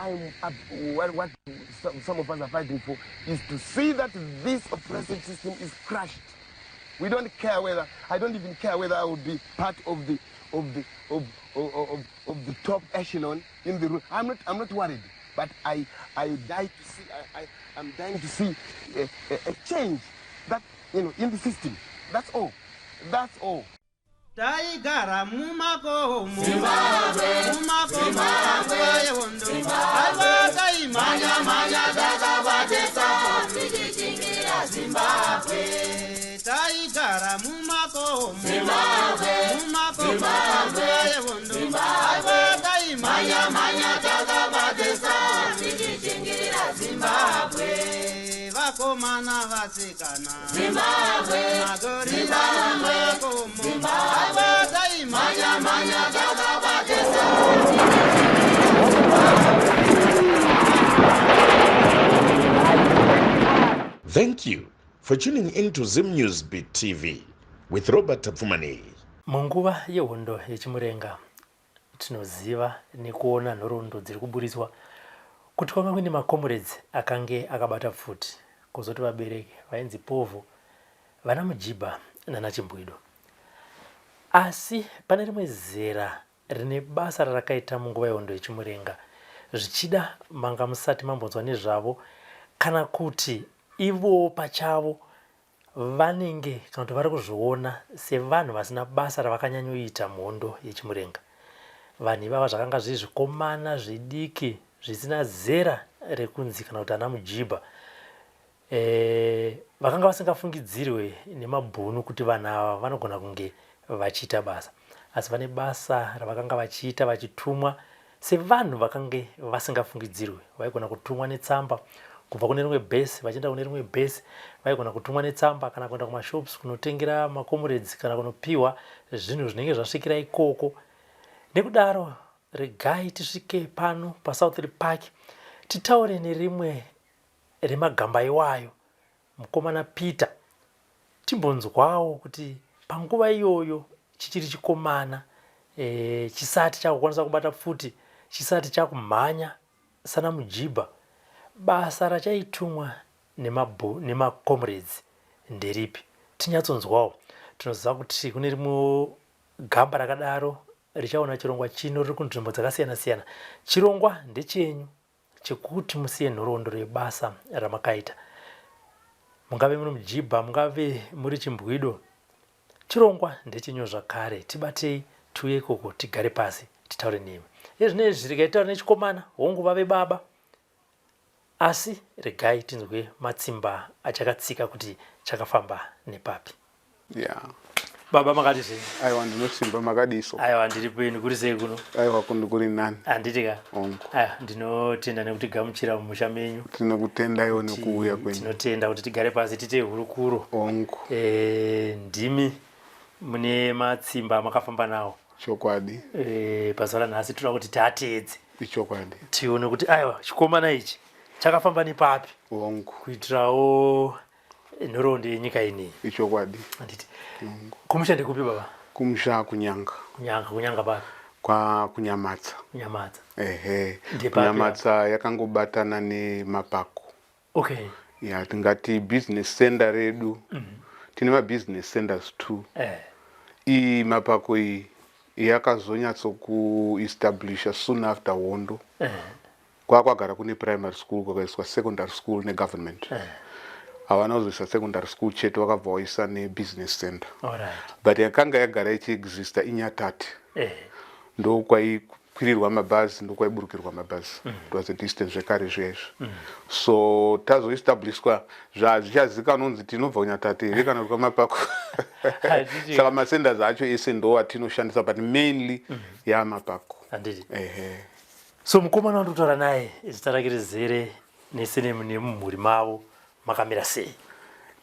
I'm up, what some of us are fighting for is to see that this oppressive system is crushed. We don't care whether, I don't even care whether I will be part of the of the of of, of, of the top echelon in the room. I'm not worried, but I die to see I'm dying to see a change that in the system. That's all. That's all. Taigara mumakomo, mumakomo nguva yehondo. Aiwa, taimhanya-mhanya takabatesa tichichingira Zimbabwe. Taigara mumakomo, mumakomo nguva yehondo. Aiwa, taimhanya-mhanya takabatesa tichichingira Zimbabwe. Vakomana, vasikana, Zimbabwe, magorila mumakomo. Aiwa, taimhanya-mhanya takabatesa. Thank you for tuning in to Zim News Beat TV with Robert Tafumani. Munguva yehondo yeChimurenga, tinoziva nekuona nhoroondo dziri kuburiswa kuti kwanga kuine macomrades akange akabata pfuti, kuzoti vabereki vainzi povho, vana mujibha nana chimbwido. Asi pane rimwe zera rine basa rarakaita munguva yehondo yeChimurenga. Zvichida manga musati mambonzwa nezvavo, kana kuti ivowo pachavo vanenge kana kuti vari kuzviona sevanhu vasina basa ravakanyanyoita muhondo yeChimurenga. Vanhu ivava zvakanga zviri zvikomana zvidiki zvisina zera rekunzi kana kuti ana mujibha. Vakanga vasingafungidzirwe nemabhunu kuti vanhu ava vanogona kunge vachiita basa, asi vane basa ravakanga vachiita, vachitumwa sevanhu vakange vasingafungidzirwe. Vaigona kutumwa netsamba kubva kune rimwe bhesi vachienda kune rimwe bhesi. Vaigona kutumwa netsamba kana kuenda kumashops kunotengera macomrades kana kunopiwa zvinhu zvinenge zvasvikira ikoko. Nekudaro regai tisvike pano paSouth Park, titaure nerimwe remagamba iwayo, mukomana Peter, timbonzwawo kuti panguva iyoyo chichiri chikomana, chisati chakukwanisa kubata pfuti, chisati chakumhanya sana mujibha, basa rachaitumwa nemacomrades nderipi. Tinyatsonzwawo. Tinoziva kuti kune rimwewo gamba rakadaro richaona chirongwa chino riri kunzvimbo dzakasiyana siyana. Chirongwa ndechenyu chekuti musiye nhoroondo rebasa ramakaita. Mungave muri mujibha, mungave muri chimbwido, chirongwa ndechenyu zvakare. Tibatei, tiuye ikoko, tigare pasi, titaure nemi. Ezvinezvi regai titaure nechikomana. Hongu, vave baba, asi regai tinzwe matsimba achakatsika kuti chakafamba nepapi. Baba, makati zvenyu? Aiwa, ndinosimba. Makadiso? Aiwa, ndiripo ini. Kuri sei kuno? Aiwa, kuno kuri nani. Handiti ka? Hongu. Aiwa, ndinotenda nekutigamuchira mumusha menyu. Tinokutendaiwo nekuuya kwenyu. Tinotenda kuti tigare pasi tiite hurukuro. Hongu. Ndimi mune matsimba amakafamba nawo. Chokwadi. Pazuva ranhasi toda kuti tiateedze. Ichokwadi. Tione kuti aiwa, chikomana ichi chakafamba nepapi. Hongu. Kuitirawo nhoroondo yenyika ineyi. Ichokwadi. Handiti? Kumusha ndekupi, baba? Kumusha kuNyanga. Kunyanga, Kunyanga papi? Kwa Kunyamatsa. Kunyamatsa. Ehe. Ndepapi? Kunyamatsa yakangobatana neMapako. Ya, tingati business center redu, tine mabusiness centers two. Iyi Mapako iyi yakazonyatsokuestablisha soon after hondo. Kwakwagara kune primary school, kwakaiswa secondary school negovernment. Havana kuzoisa secondary school chete, vakabva vaisa nebusiness center. But yakanga yagara ichiexista iNyatate. Ndokwaikwirirwa mabhazi, ndokwaiburukirwa mabhazi. It was a distance zvekare zviya izvi. So tazoestabliswa, zvazvichazikanwa kunzi tinobva kuNyatate here kana kuti kwaMapako. Saka macenters acho ese ndo atinoshandisa, but mainly yaMapako. Handiti? Ehe. So mukomana wandotaura naye, zita rake rizere nesurname nemumhuri mavo makamira sei?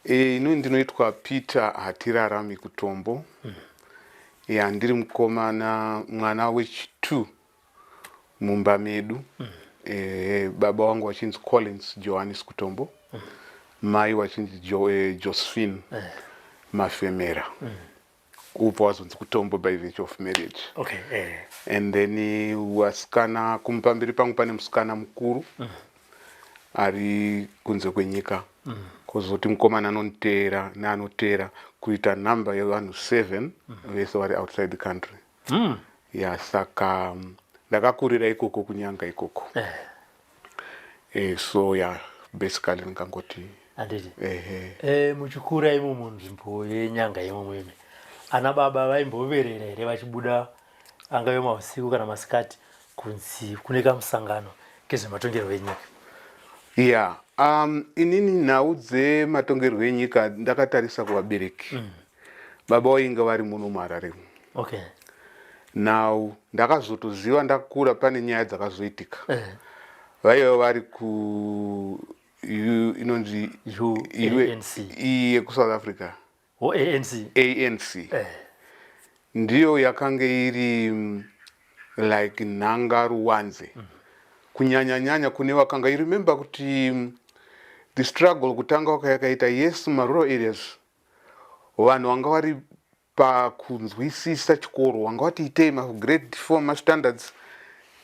Inini ndinoitwa Peter Hatirarami Kutombo. Ya, ndiri mukomana, mwana wechi2 mumba medu. Baba wangu wachinzi Collins Johannes Kutombo, mai wachinzi Josephine Mafemera. Ubva wazonzi kutombo by virtue of marriage. Okay, eh. And then wasikana kumupamberi pangu pane musikana mukuru ari kunze kwenyika. Kozoti mukomana anoniteera neanoteera, kuita number yevanhu 7 vese vari outside the country. Ya, saka ndakakurira ikoko, kunyanga ikoko. So yeah, basically ndingangoti Handiti. Ehe. Muchikura imo munzvimbo yenyanga imomo imi, ana baba vaimboverera here vachibuda, angave mausiku kana masikati, kunzi kune kamusangano kezvematongerwo enyika? Ya, inini nhau dzematongerwo enyika ndakatarisa kuvabereki. Baba vainge vari muno muHarare. Now ndakazotoziva ndakura pane nyaya dzakazoitika. Vaiva vari ku inonzi ANC. Iyi yekuSouth Africa. O, ANC. ANC. Ndiyo yakange iri like nhanga ruwanze, kunyanyanyanya kune vakanga, you remember kuti the struggle kutanga waka yakaita, yes, marural areas vanhu vanga vari pakunzwisisa chikoro, vanga vati itei magrade 4, mastandards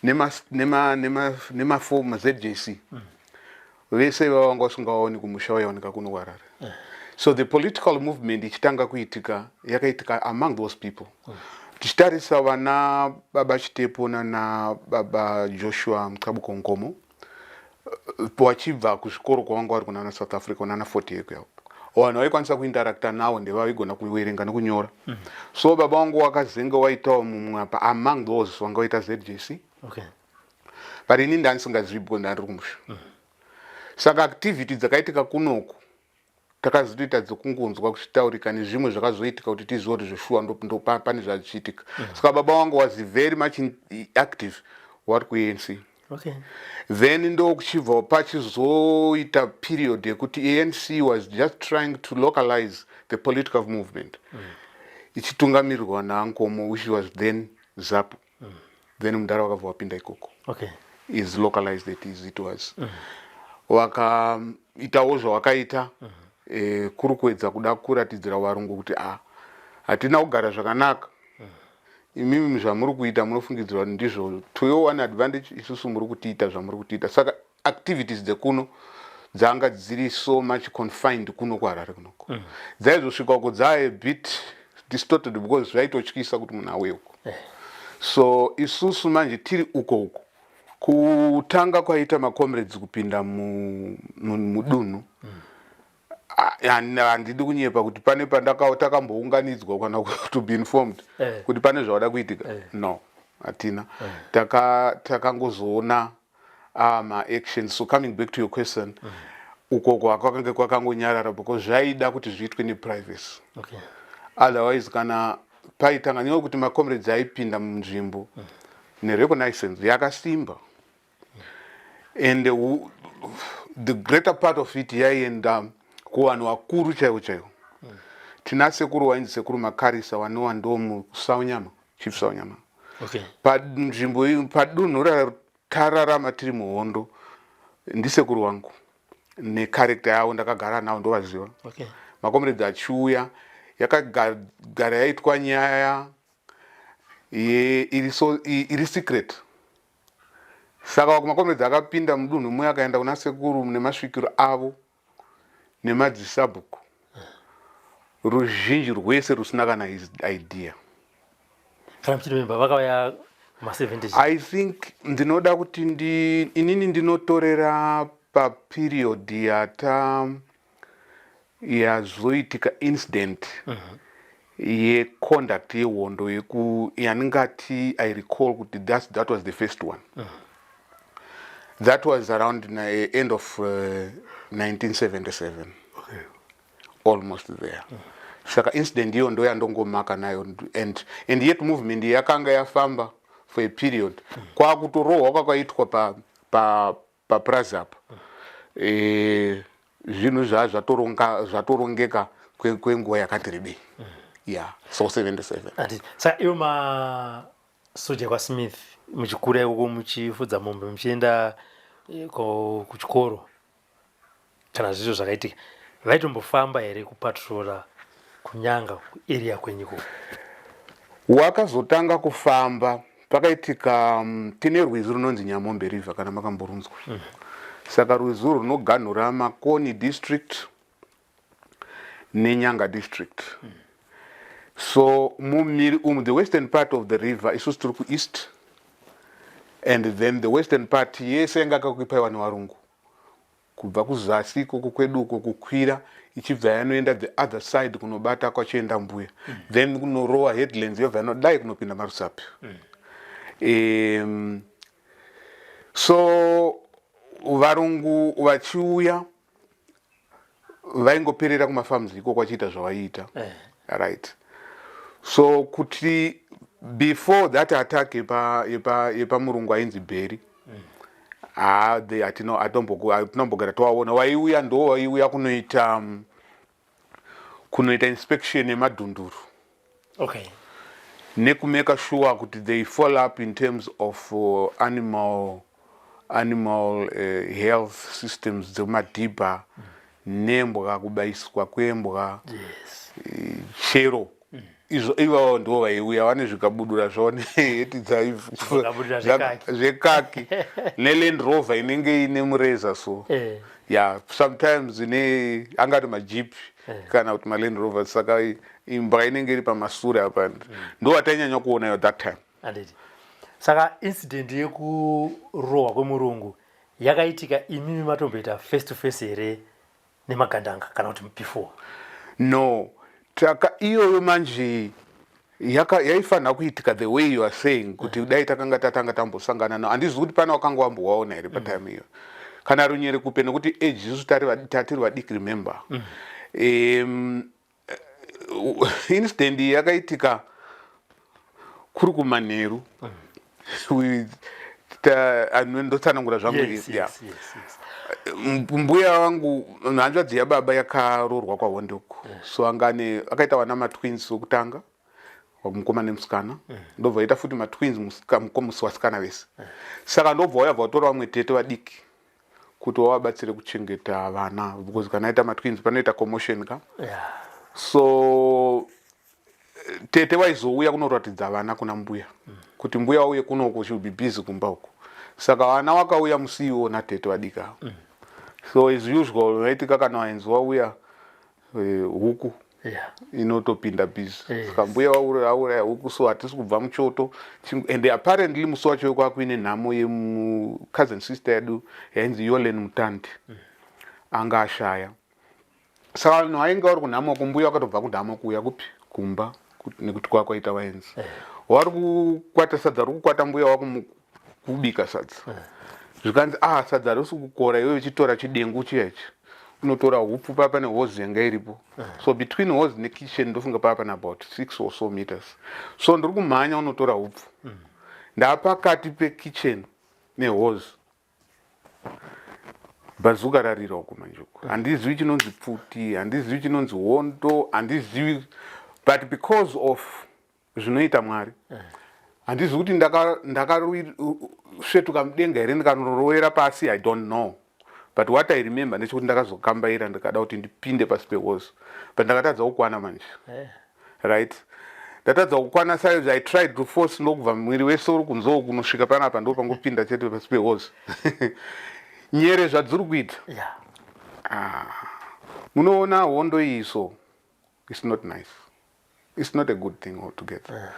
nema4, maZJC, vese ivava vanga vasingaoni kumusha, vaiwanika kuno kuHarare. So the political movement ichitanga kuitika, yakaitika among those people. Tichitarisa vana baba Chitepo nana baba Joshua Mqabuko Nkomo, vachibva kuzvikoro kwavanga vari kunana South Africa, kunana Fort Hare kuyako, vanhu vaikwanisa kuinteracta navo ndevavaigona kuverenga nekunyora. So baba vangu wakazenge waitawo mumwe apa among those vanga vaita ZJC. But ini ndandisingazivi because ndandiri kumusha. Saka activity dzakaitika kunoku takazotoita dzekungonzwa kuchitaurika nezvimwe zvakazoitika kuti tizive kuti zveshuwa ndo pane zvachiitika. Saka baba vangu was very much active wari kuANC. Then ndokuchibva pachizoita period yekuti ANC was just trying to localize the political movement, ichitungamirirwa naNkomo, which was then ZAPU. Then mudhara wakabva wapinda ikoko. Is localized it is it was. Wakaitawo zvawakaita, kuri kuedza kuda kuratidzira varungu kuti a, hatina kugara zvakanaka, imimi zvamuri kuita munofungidzirwa kuti ndizvo to your one advantage, isusu muri kutiita zvamuri kutiita. Saka activities dzekuno dzanga dziri so much confined kuno kuHarare kunoko. Dzaizosvika uko dzaa a bit distorted because zvaitotyisa kuti munhu auye uko. So isusu manje tiri uko uko, kutanga kwaita macomrades kupinda mudunhu, handidi kunyepa kuti pane takambounganidzwa kana to be informed kuti pane zvavada kuitika. No, hatina. Takangozoona maactions. So coming back to your question, ukoko kwakange kwakangonyarara because zvaida kuti zviitwe neprivacy. Otherwise kana paitanga nyaya kuti macomrades aipinda munzvimbo nereconnaissance yakasimba, and the greater part of it yaienda kuvanhu vakuru chaivo chaivo. Tina sekuru wainzi Sekuru Makarisa, vanova ndo muSaunyama, Chief Saunyama. Panzvimbo iyi, padunhu ratararama tiri muhondo, ndisekuru wangu necharacter yavo, ndakagara navo, ndovaziva. Macomrades achiuya, yakagara yaitwa nyaya iri so iri secret. Saka macomrades akapinda mudunhu muya, akaenda kuna sekuru nemasvikiro avo nemadzisabhuku, ruzhinji rwese rusina kana idea. Kana muchirememba, vakauya ma70? I think ndinoda kuti inini ndinotorera paperiod yata yazoitika incident yeconduct yehondo yeku yandingati I recall kuti that was the first one. That was around end of 1977, almost there. Saka incident iyo ndo yandongomaka nayo, and yet movement yakanga yafamba for a period. Kwakutorohwa kwakaitwa pa pa paprazi apa, zvinhu zvaa zvatorongeka kwenguva yakati rebei. Yeah, so 77. Handiti. Saka ivo masoja kwaSmith, muchikura ikoko, muchifudza mombe, muchienda kuchikoro, kana zvizvo zvakaitika, vaitombofamba here kupatrola? kuNyanga kuarea kwenyu ikoko? Wakazotanga kufamba pakaitika tine rwizi runonzi Nyamombe River, kana makamborunzwa. Saka rwizi urwu runoganhura Makoni District neNyanga District. So mumiri umu, the western part of the river, isusu tiri kueast, and then the western part yese yanga yakaoccupyiwa nevarungu kubva kuzasi ikoko kwedu uko kukwira ichibva yanoenda the other side kunobata kwachienda mbuya, then kunorowa headlands, yobva yanodai kunopinda maRusape. So varungu vachiuya vaingoperera kumafarms iko kwachiita zvavaiita. Right, so kuti before that attack yepamurungu ainzi Berry, ah, hatinombogara tovaona. Waiuya ndo waiuya kunoita inspection yemadhunduru nekumake sure kuti they follow up in terms of animal health systems dzemumadhibha nembwa, kubayiswa kwembwa. Chero izvo ivavo ndo vaiuya vane zvikabudura zvavo neheti. Zvikabudura zvekaki. Zvekaki neLand Rover inenge ine mureza. So yeah, sometimes ine angati majeep kana kuti maLand Rover, saka imbwa inenge iri pamasure apa, ndo vatainyanya kuona that time. Handiti saka incident yekurohwa kwemurungu yakaitika imimi matomboita face to face here nemagandanga kana kuti before? No, taka iyoyo manje yaifanira kuitika the way you are saying, kuti dai takanga tatanga tambosangana nao. Handizivi kuti pane wakanga wambowaona here patime iyo kana runyere kupe, nekuti age isusu tatiri vadiki. Remember, incident iyi yakaitika kuri kumanheru. Ndotsanangura zvangu. Yes. Mbuya vangu, hanzvadzi yababa, yakaroorwa kwaHonde uko. So angane akaita vana matwins wekutanga, mukoma nemusikana. Ndobva aita futi matwins, musi wasikana vese. Saka ndobva wayabva watora vamwe tete vadiki kuti wavabatsire kuchengeta vana, because kana aita matwins panoita commotion ka. So tete vaizouya kunoratidza vana kuna mbuya, kuti mbuya wauye kunoko, she will be busy kumba uko. Saka vana vakauya musi iwo natete vadiki ava. So as usual vaitika kana vainzi wauya, huku inotopinda busy. Saka mbuya auraya huku, so hatisi kubva muchoto. And apparently musi wacho kwakuine nhamo yemu cousin sister yedu yainzi Yolen Mutandi, anga ashaya. Saka vanhu vainge vari kunhamo, kumbuya vakatobva kunhamo kuuya kupi, kumba, nekuti kwakwaita vaenzi. Vari kukwata sadza, ri kukwata, mbuya wakubika sadza. Zvikanzi, "Ah, sadza harisi kukora." Iwe uchitora chidengu chiya ichi, unotora hupfu paa pane hozi yanga iripo. So between hozi nekitchen ndofunga paa pane about 6 or so meters. So ndiri kumhanya unotora hupfu, ndaapakati pekitchen nehozi, bhazuka rarira uko manje uko. Handizivi chinonzi pfuti, handizivi chinonzi hondo, handizivi, but because of zvinoita Mwari, handizivi kuti ndakasvetuka mudenga here, ndikanorovera pasi, I don't know. But what I remember ndechekuti ndakazokambaira, ndikada kuti ndipinde pasi pehozi, but ndakatadza kukwana manje. Right, ndatadza kukwana size. I tried to force, ndokubva mwiri wese uri kunzou kunosvika panapa, ndo pangopinda chete pasi pehozi. Nyere zvadziri kuita. Ah, munoona hondo iyi, so it's not nice, it's not a good thing altogether.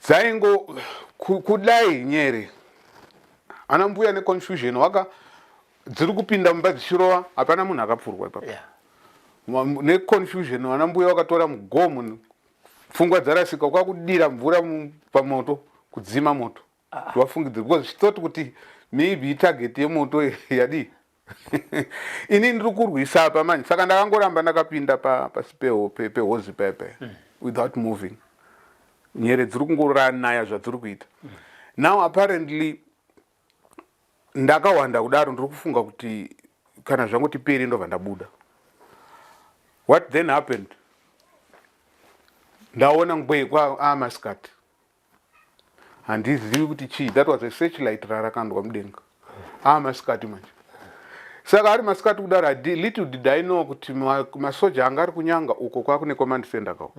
Dzaingo kudai nyere, ana mbuya neconfusion waka dziri kupinda mumba dzichirova, hapana munhu akapfurwa ipapo. Neconfusion vana mbuya vakatora mugomo, pfungwa dzarasika, kwakudira mvura pamoto kudzima moto. Vafungidzira because she thought kuti maybe itarget yemoto yadii. Ini ndiri kurwisa apa manje, saka ndakangoramba ndakapinda pasi pehozi paya paya without moving. Nyere dziri kungoranaya zvadziri kuita. Now apparently ndakawanda kudaro, ndiri kufunga kuti kana zvangoti peri ndobva ndabuda. What then happened, ndaona ngwe kwa amasikati, handizivi kuti chii, that was a searchlight rarakandwa mudenga amasikati manje. Saka ari masikati kudaro, little did I know kuti masoja anga ari kunyanga uko kwakune command center kako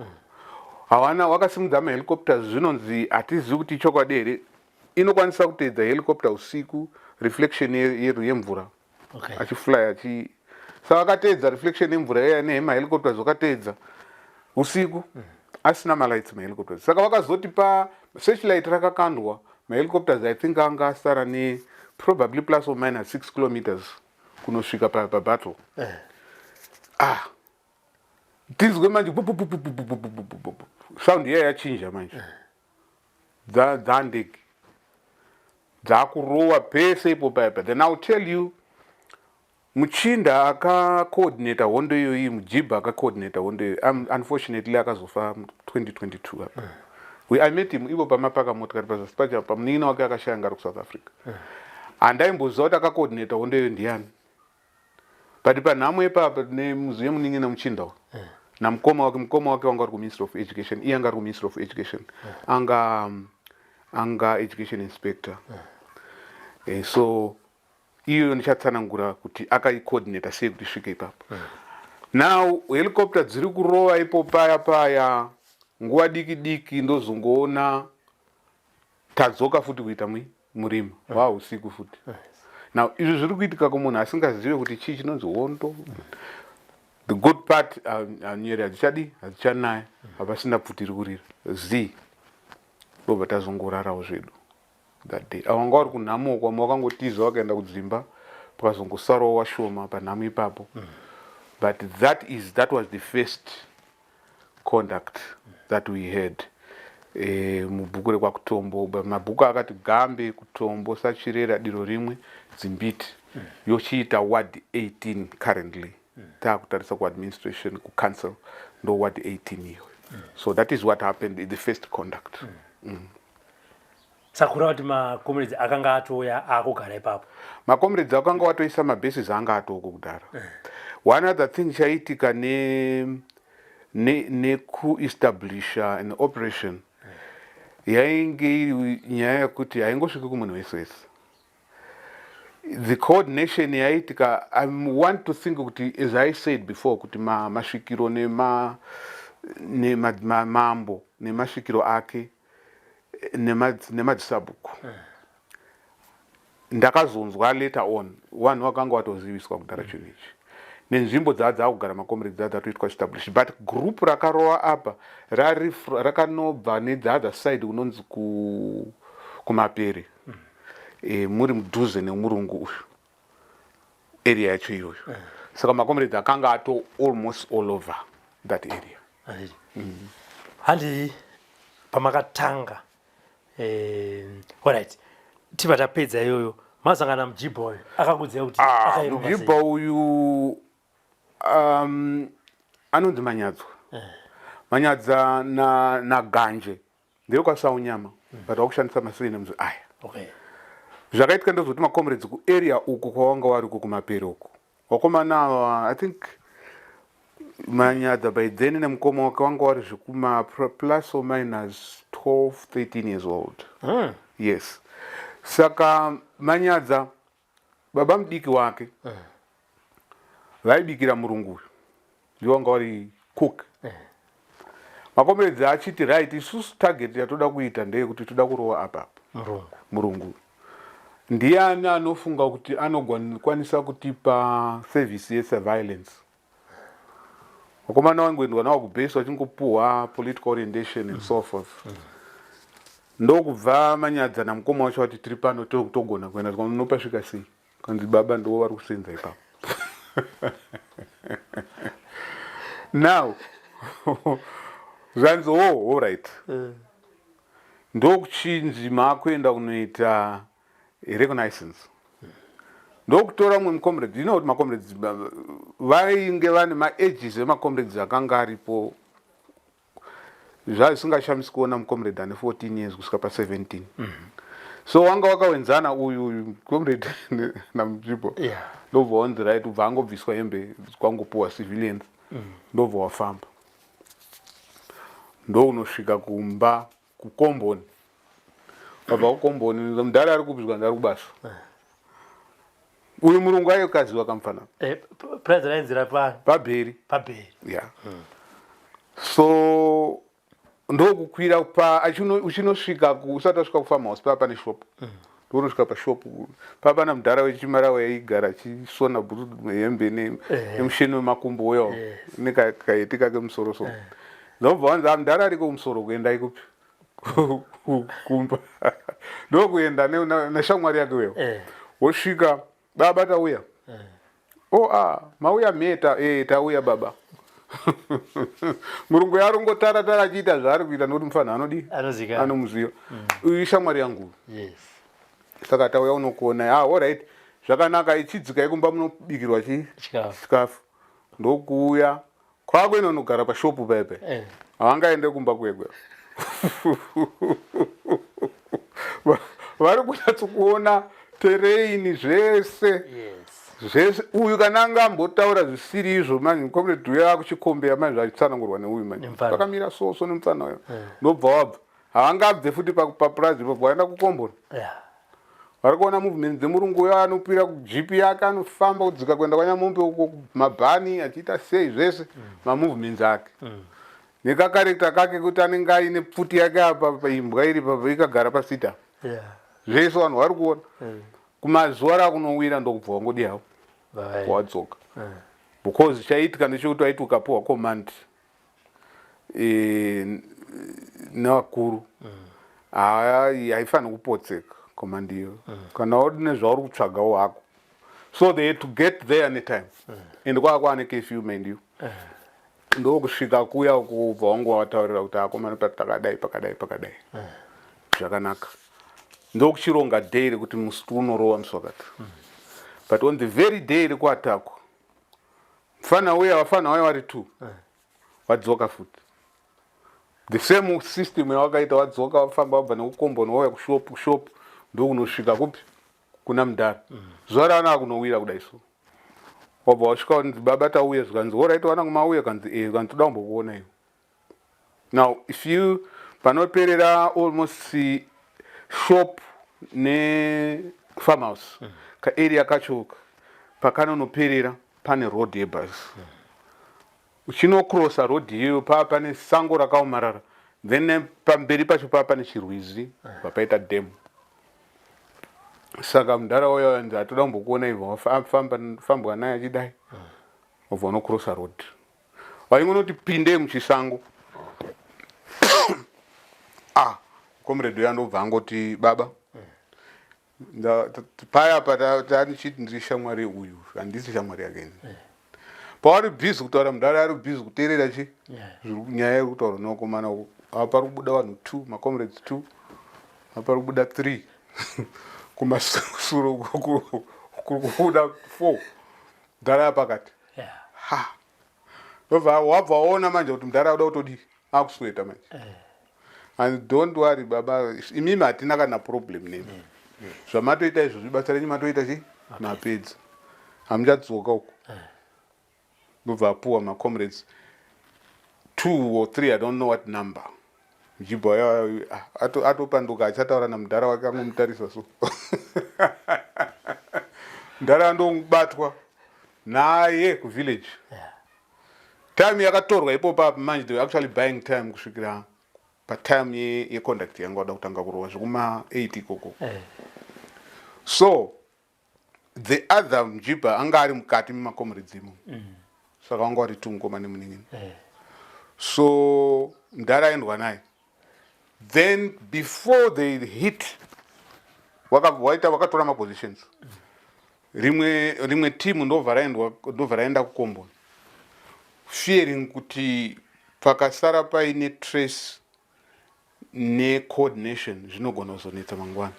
hawana wakasimudza mahelicopters. Zvinonzi, hatizivi kuti ichokwadi here, inokwanisa kuteedza helicopter usiku, reflection yemvura achifly achi. Saka akateedza reflection yemvura iya nemahelicopters, wakateedza usiku asina malights mahelicopters. Saka vakazoti pa searchlight rakakandwa mahelicopters, I think anga asara ne probably plus or minus 6 kilometers kunosvika pabattle. Ah, tinzwe manje pu- pu- pu- pu- pu- pu- pu- pu- pu- pu. Sound iya yachinja manje, dzandege dzakurowa pese ipo paipa. Then I will tell you, muchinda akacoordinata hondo iyoyi, mujibha akacoordinata hondo iyoyi, unfortunately akazofa 2022 apa. I met him ivo pamapaka motikari pazasi pacho pamunin'ina wake akashaya, anga ari kuSouth Africa. Handaimboziva kuti akacoordinata hondo iyoyo ndiani, but panhamo ipapa nemuzi yemunin'ina muchinda uyu namukoma wake, mukoma wake wanga uri kuMinistry of Education, iye anga ari kuMinistry of Education, anga education inspector. So iyoyo ndichatsanangura kuti akaicoordinata sei kuti isvike ipapo. Now helicopter dziri kurova ipo paya paya, nguva diki diki ndozongoona tadzoka futi kuita murima hwa usiku futi. Now izvi zviri kuitika kumunhu asingazive kuti chii chinonzi hondo. The good part, nyere hadzichadi, hadzichanaya, hapasina pfuti iri kurira z. Ndobva tazongorarawo zvedu that day. Awanga vari kunhamo kwamwe wakangotiza wakaenda kudzimba, pakazongosarawo washoma panhamo ipapo. But that was the first contact that we had mubhuku rekwaKutombo. Mabhuku akati Gambe, Kutombo, Sachirera, Diro Rimwe, Dzimbiti, yochiita ward 18 currently. Taakutarisa kuadministration, kucouncil, ndo ward 18 iyoyo. So that is what happened in the first contact. Saka kureva kuti macomrades akanga atouya akugara ipapo? Macomrades akanga watoisa mabases, anga atoko kudhara. One other thing chaiitika nekuestablisha an operation yainge iri nyaya yekuti haingosviki kumunhu wese wese. The coordination yaiitika, I want to think kuti, as I said before, kuti masvikiro nemambo nemasvikiro ake nemadzisabhuku, ndakazonzwa later on vanhu vakanga vatoziviswa kudhara chinhu ichi nenzvimbo dzaa dzakugara macomrades, dzaa dzatoitwa establish. But group rakarova apa rakanobva nethe other side kunonzi kuMapere, muri mudhuze nemurungu uyu, area yacho iyoyo. Saka macomrades akanga ato almost all over that area. Handiti handi pamakatanga, alright, tibva tapedza iyoyo, mazangana mujibha uyu akakudzia kuti Ah, akaironga sei? Mujibha uyu anonzi Manyadzwa, Manyadza naGanje, ndeyokwaSaunyama, but vakushandisa masurnames aya. Zvakaitika ndezvekuti macomrades kuarea uku kwawanga wari uku kuMapere uku, wakomana ava, I think Manyadza by then nemukoma wake wanga wari zvekuma plus or minus 12 13 years old. Yes, saka Manyadza, baba mudiki wake vaibikira murungu uyu, ndiwo wanga wari cook. Macomrades achiti, right, isusu target yatoda kuita ndeyekuti toda kurova apapa murungu. Murungu ndiani anofunga kuti anokwanisa kutipa service yesurveillance? Vakomana vangoendwa navo kubase, vachingopuhwa political orientation and so forth. Ndokubva Manyadza namukoma wacho vati, tiri pano, togona kuenda unopasvika sei? Kanzi baba ndo vari kusenza ipapo. Now zvanzi, oh, allright. Ndokuchinzi maakuenda kunoita reconnaissance. Ndokutora mumwe mucomrade. You know kuti macomrades vainge vane maages emacomrades akanga aripo, zvazvisingashamisi kuona mucomrade ane 14 years kusvika pa17. So wanga wakawenzana uyu uyu comrade namuchipo. Ndobva wanzi right, ubva angobviswa hembe, kwangopuwa civilians, ndobva wafamba, ndounosvika kumba kukomboni. Wabva kukomboni, mudhara ari kupizwa, ndari kubasa. Uyu murungu ayokaziwa kamufana. Eh, purazi rainzira pa pabheri. Pabheri. Yeah. So ndokukwira pa uchinosvika usati wasvika kufarm house paa pane shop. Ndokunosvika pashop paa pana mudhara wechimarawi aigara achisona bhutsu hembe nemushini wemakumbo uyo nekaiti kake musoro so. Ndobva wanzi ah, mudhara ariko kumusoro, kuendai kupi? Kumba. Ndokuenda neshamwari yake uyo. Wosvika, baba tauya. Oh, ah, mauya meta, tauya baba. Murungu yarongotara tara achiita zvaari kuita nokuti mufana anodi anomuziva. Uyu ishamwari yangu. Saka tauya unokuona. Ah, alright. Zvakanaka, ichidzikai kumba munobikirwa chi chikafu. Ndokuuya kwakuenda unogara pashopu pepe. Havangaende kumba kwekwe. Vari kunyatsokuona terrain zvese. Zvese uyu kana anga ambotaura zvisiri izvo manje comrade uyo akuchikombeya manje zvachitsanangurwa neuyu manje. Pakamira so so nemufana uyo. Ndobva wabva. Havangabve futi papurazi ipapo vaenda kukomboni. Vari kuona movement dzemurungu uyo anopira kujipi yake anofamba kudzika kuenda kwaNyamombe uko mabhani achiita sei zvese mamovements ake. Nekakarekta kake kuti anenge aine pfuti yake apa imbwa iri papa ikagara pasita. Zvese vanhu vari kuona. Kumazuva rakunowira ndokubva wangodi havo wadzoka. Because chaiitika ndechekuti waiti ukapiwa command nevakuru haifaniri kupotseka command iyo. Kana une zvauri kutsvagawo hako. So they had to get there netime. And kwava kwaane curfew, mind you. Ndokusvika kuya kubva wangu wavataurira kuti akomana pakadai pakadai pakadai. Zvakanaka. Ndokuchironga day rekuti musi unorova musi wakati. But on the very day rekuatakwa, mufana uya vafana uya vari two wadzoka futi. The same system yawakaita wadzoka wafamba wabva nekukomboni wauya kushop kushop ndokunosvika kupi kuna mudhara. Zuva raana akunowira kudai so. Wabva wasvika wanzi baba tauya zvikanzi alright wana mauya kanzi kanzi toda kumbokuona iwe. Now if you panoperera almost shop ne farmhouse ka area kacho pakanonoperera pane road yebhasi. Uchinokrosa road iyoyo paa pane sango rakaomarara, then pamberi pacho paa pane chirwizi papaita dam. Saka mudhara uya anzi atoda kumbokuona iwe wafambwa naye achidai wabva unokrosa road. Vaingonoti pinde muchisango. Ah, comrade uya ndobva angoti baba paya patanichiti ndiri shamwari uyu handisi shamwari yake ini. Paari busy kutaura mudhara ari busy kuteerera chi nyaya iri kutaurwa nevakomana uko. Apa pari kubuda vanhu 2 macomrades 2 apa pari kubuda 3 kumasuro kuri kubuda 4 mudhara yapakati. Ha. Ndobva wabva waona manje kuti mudhara uda kutodii akusweta manje. And don't worry baba, imimi hatina kana problem nemi. Zvamatoita izvozvi basa renyu matoita chi mapedza. Hamuchadzoka uko. Ndobva apuwa macomrades 2 or 3 I don't know what number. Mjibwa atopanduka achataura namudhara wake angomutarisa so. Mudhara andobatwa naye kuvillage. Time yakatorwa ipopo apa manje they were actually buying time kusvikira patime yeconduct yanga wada kutanga kurova zvekuma 8 ikoko. So the other mjibha anga ari mukati memacomrades imo. Saka wanga wari two mukoma nemunin'ina. So mudhara aendwa naye. Then before they hit waita vakatora mapositions. Rimwe team ndobva raenda kukomboni. Fearing kuti pakasara paine trace necoordination zvinogona kuzonetsa mangwana.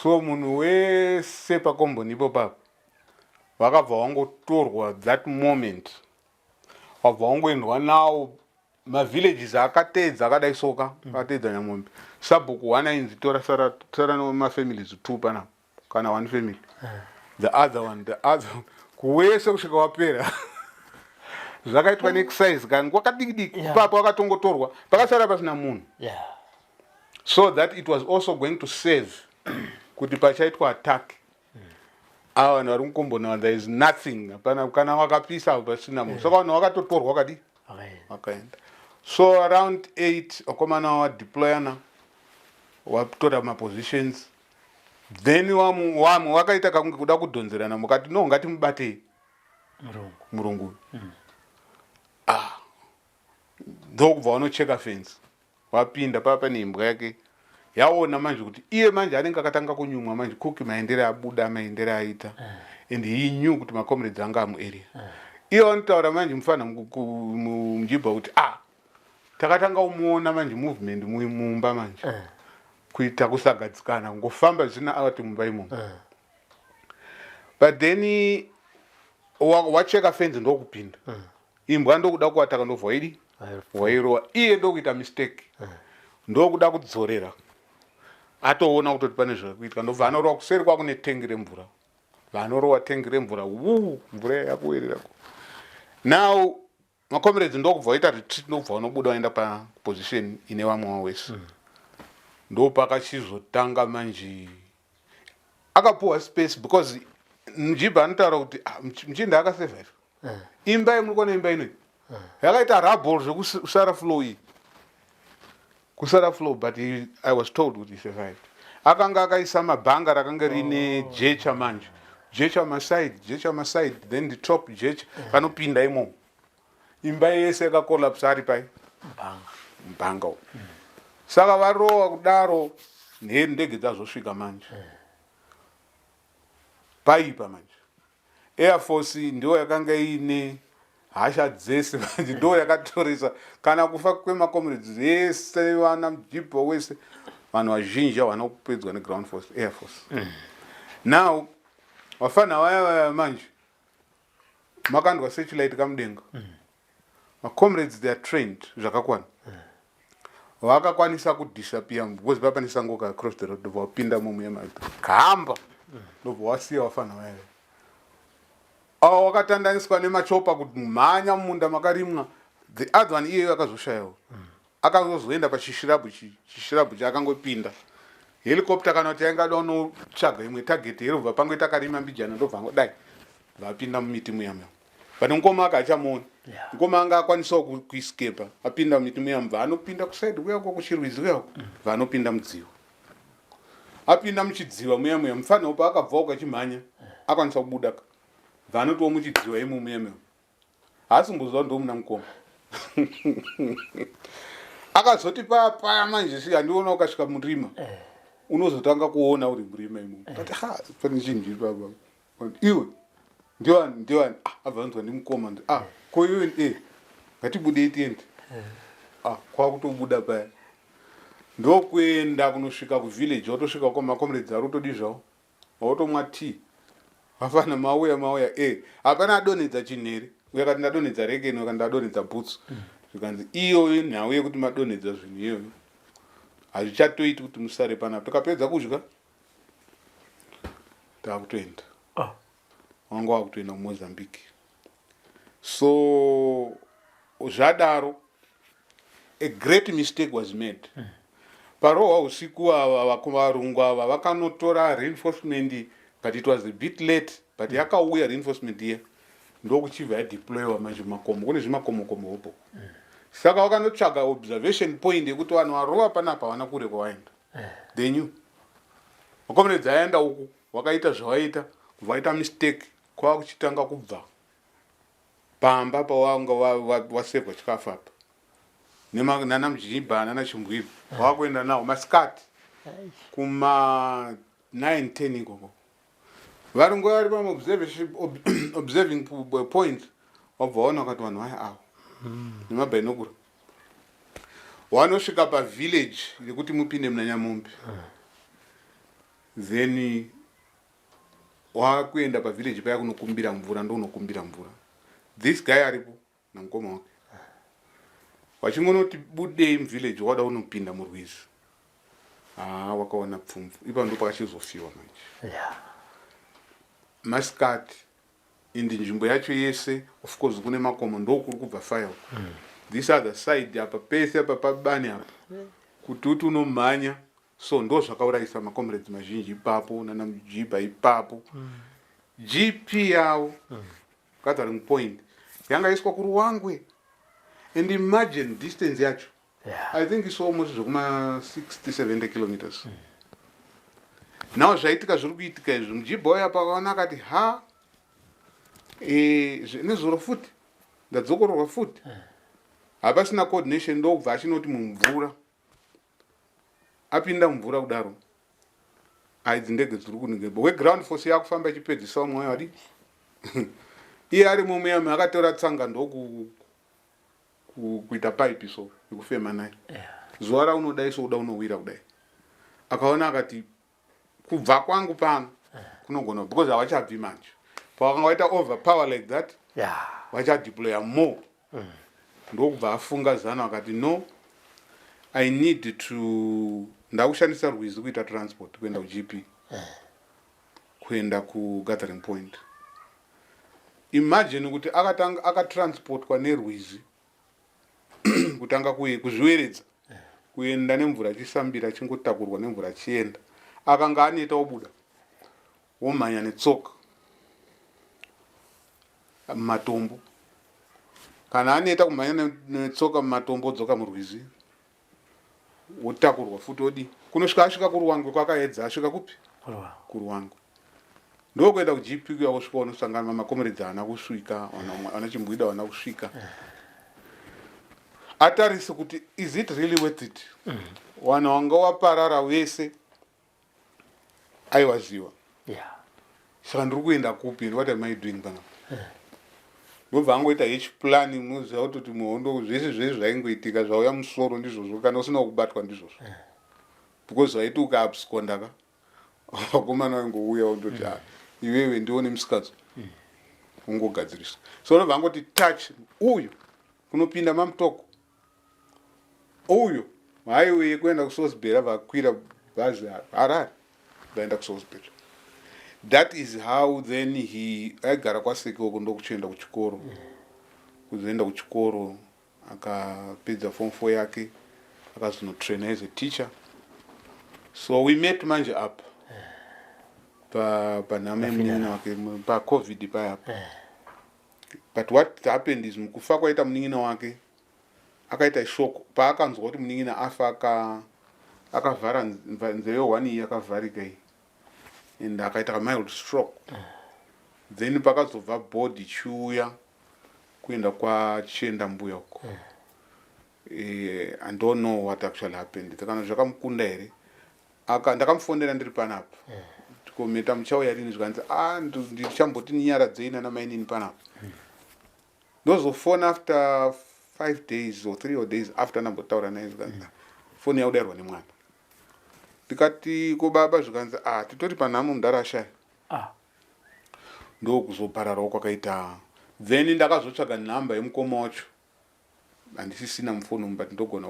So munhu wese pakomboni ipopapo vakabva vangotorwa that moment wabva wangoendwa nawo mavillages akateedza akadai soka akateedza Nyamombe. Sabhuku one ainzi tora sara sara nemafamilies 2 panapa kana one family, the other one, the other one, kuwese kusvika wapera. Zvakaitwa neexercise kanguva kadiki diki ipapo wakatongotorwa pakasara pasina munhu. So that it was also going to save kuti pachaitwa attack. Ava vanhu vari mukomboni, there is nothing, hapana kana wakapisa pasina munhu. Saka vanhu vakatotorwa kadi vakaenda. So around 8 vakomana wadeployana, watora mapositions. Then wamwe wakaita kakunge kuda kudhonzerana mukati, no, ngatimubatei murungu. Murungu uyu. Ah, ndokubva wanocheka fence, wapinda pava pane imbwa yake. Yaona manje kuti iye manje anenge akatanga kunyumwa manje kuki maendere abuda, maendere aita, and he knew kuti macomrades anga amuarea. Iye wanotaura manje mufana Mujibha kuti, ah, takatanga kumuona manje movement mumba manje, kuita kusagadzikana, kungofamba zvisina awati mumba imomo. But then wacheka fence, ndokupinda imbwa, ndokuda kuataka, ndobva waidi wairowa iye, ndokuita mistake, ndokuda kudzorera. Atoona kutoti pane zviri kuitika, ndobva anorova kuseri kwakune tengi remvura. Vanorowa tengi remvura, wu, mvura yakuwerera. Now macomrades ndokubva waita retreat, ndokubva vanobuda, vaenda paposition ine vamwe vawese. Ndopakachizotanga manje akapuwa space, because Mujibha anotaura kuti, ah, muchinda akasurvive. Imba yemuri kuona, imba inoi yakaita rubble zvekusara floor iyi, kusara floor, but I was told kuti he survived. Akanga akaisa mabhanga rakanga rine jecha manje, jecha maside, jecha maside, then the top jecha vanopinda imomo. Imba yese yakacollapse ari pai bhanga. Mubhanga umu. Saka varowa kudaro, ndege dzazosvika manje, paipa manje. Air Force ndiyo yakanga iine hasha dzese manje, ndo yakatoresa kana kufa kwemacomrades ese, vana Mujibho wese, vanhu vazhinji havana kupedzwa neground force, Air Force. Now vafana vaya vaya manje makandwa searchlight kamudenga. Macomrades, they are trained zvakakwana, vakakwanisa kudisappear because papa nesango ka across the road, ndobva wapinda mumuya magamba, ndobva wasiya wafana vaya avo wakatandaniswa nemachopa kumhanya mumunda makarimwa. The other one iyeyo akazoshayawo, akazozoenda pachishrub, chishrub chaakangopinda, helicopter kana kuti yaingada unotsvaga imwe target here, ubva pangoita karima mbijana, ndobva angodai vapinda mumiti muya muya. But mukoma aka achamuona. Mukoma anga akwanisawo kuescapa, apinda mumiti muya, mubva anopinda kuside kuyako kuchirwizi kuyako, bva anopinda mudziva. Apinda muchidziva muya muya, mufanira paakabvawo kachimhanya akwanisa kubuda ka, bva anotiwo muchidziva imo muya muya, haasi kumboziva ndomuna mukoma. Akazoti paya paya manje si handiona, ukasvika murima unozotanga kuona uri murima imomo, but ha, pane chinhu chiri papa. Iwe ndiwani, ndiwani? Ah, abva anzwa ndimukoma. Ndi ah, ko iwe ngatibudei tiende. Ah, kwakutobuda paya, ndokuenda kunosvika kuvillage. Watosvika kwa macomrades ari kutodi zvavo, wakutomwa tea. Vafana mauya, mauya. Hapana adonhedza chinhu here? Uyo akati ndadonhedza rekeni, uyo akati ndadonhedza boots. Zvikanzi iyoyo nhau yekuti madonhedza zvinhu iyoyo hazvichatoiti kuti musare panapa. Tikapedza kudya taakutoenda. Wanga wakutoenda kuMozambique. So zvadaro, a great mistake was made. Parohwa usiku ava varungu ava vakanotora reinforcement, but it was a bit late, but yakauya reinforcement iya, ndokuchibva yadeployiwa manje mumakomo. Kune zvimakomokomo hopo. Saka vakanotsvaga observation point yekuti vanhu varova panapa havana kure kwavaenda. They knew macomrades aenda uku, wakaita zvawaita, kubva waita mistake, kwava kuchitanga kubva pamba pawanga wasevhwa chikafu apa nana Mujibha nana Chimbwiri, wakuenda nawo masikati kuma 9 10 ikoko. Varungu vari pamaobserving point, wabva waona wakati vanhu vaya avo nemabinocular wanosvika pavillage yekuti mupinde muna Nyamombe. Then wakuenda pavillage paya kunokumbira mvura, ndokunokumbira mvura. This guy aripo namukoma wake, wachingonoti budei muvillage, wada unopinda murwizi. Haa, wakaona pfumvu ipa, ndo pakachizofiwa manje. Masikati, indi nzvimbo yacho yese, of course kune makomo, ndokuri kubva fire uku. This other side apa pese apa pabani apa kuti uti unomhanya. So ndo zvakaurayisa macomrades mazhinji ipapo, nana Mujibha ipapo. GP yavo, gathering point yanga iswa kuRuwangwe, and imagine distance yacho. I think it's almost zvekuma 60 70 kilometers. Now zvaitika, zviri kuitika izvi, mujibha uya pakaona akati, "Ha, nezuro futi ndadzokororwa futi." Hapasina coordination. Ndokubva achinoti mumvura, apinda mumvura kudaro, aidzi ndege dziri kunenge weground force yakufamba ichipedzisa umwe wadi. Iye arimo muyami, akatora tsanga ndoku kuita paipi so yekufema nayo. Zuva raunodai so uda unowira kudai. Akaona akati, "Kubva kwangu pano kunogona," because havachabvi manje. Pavakanga vaita overpower like that, vachadeploya more. Ndokubva afunga zano, akati, "No, I need to, ndakushandisa rwizi kuita transport kuenda kuGP, kuenda kugathering point." Imagine kuti akatanga akatransportwa nerwizi, kutanga kuzviweredza, kuenda nemvura, achisambira, achingotakurwa nemvura achienda. Akanga aneta, obuda, womhanya netsoka mumatombo. Kana aneta kumhanya netsoka mumatombo, odzoka murwizi, wotakurwa futi, odi kunosvika asvika kuRuwangwe. Kwakaedza, asvika kupi? KuRuwangwe. Ndokuenda kuGP kuya. Kusvika unosangana makomeredzi haana kusvika, vana Chimbwida havana kusvika. Atarise kuti, is it really worth it? Vanhu vanga waparara vese aiwaziva. Saka ndiri kuenda kupi? What am I doing panapa? Ndobva angoita h plan. Munoziva kutoti muhondo zvese zvese zvaingoitika, zvauya musoro ndizvozvo, kana usina kubatwa ndizvozvo, because vaiti ukaabsconda ka, vakomana vaingouya undoti, "Ah, iwewe ndione musikadzo," ungogadziriswa. So unobva angoti touch uyu kunopinda maMutoko, uyu highway yekuenda kuSalisbury, vakwira bhazi Harare, vaenda kuSalisbury. That is how then he aigara kwaSeke uko, ndokuchienda kuchikoro, kuzoenda kuchikoro, akapedza form 4 yake, akazonotraina as a teacher. So we met manje up panhamo yemunin'ina wake paCovid payapa. But what happened is, mukufa kwaita munin'ina wake, akaita shock. Paakanzwa kuti munin'ina afa, akavhara nzeve one iyi, yakavharika iyi, and akaita kamild stroke. Then pakazobva body ichiuya kuenda kwachienda mbuya uko, I don't know what actually happened, kana zvakamukunda here. Ndakamufonera ndiri panapa, tikometa, "Muchauya rini?" Zvikanzi, "A, ndichamboti ninyaradzei nana mainini panapa." Ndozofona after 5 days or 3 or days after ndambotaura naye, zvikanzi foni yakudairwa nemwana. Ndikati, "Ko baba?" Zvikanzi, "A, titori panhamo, mudhara ashaya." Ndokuzopararawo kwakaita. Then ndakazotsvaga nhamba yemukoma wacho, handisisina mufoni umu, but ndogona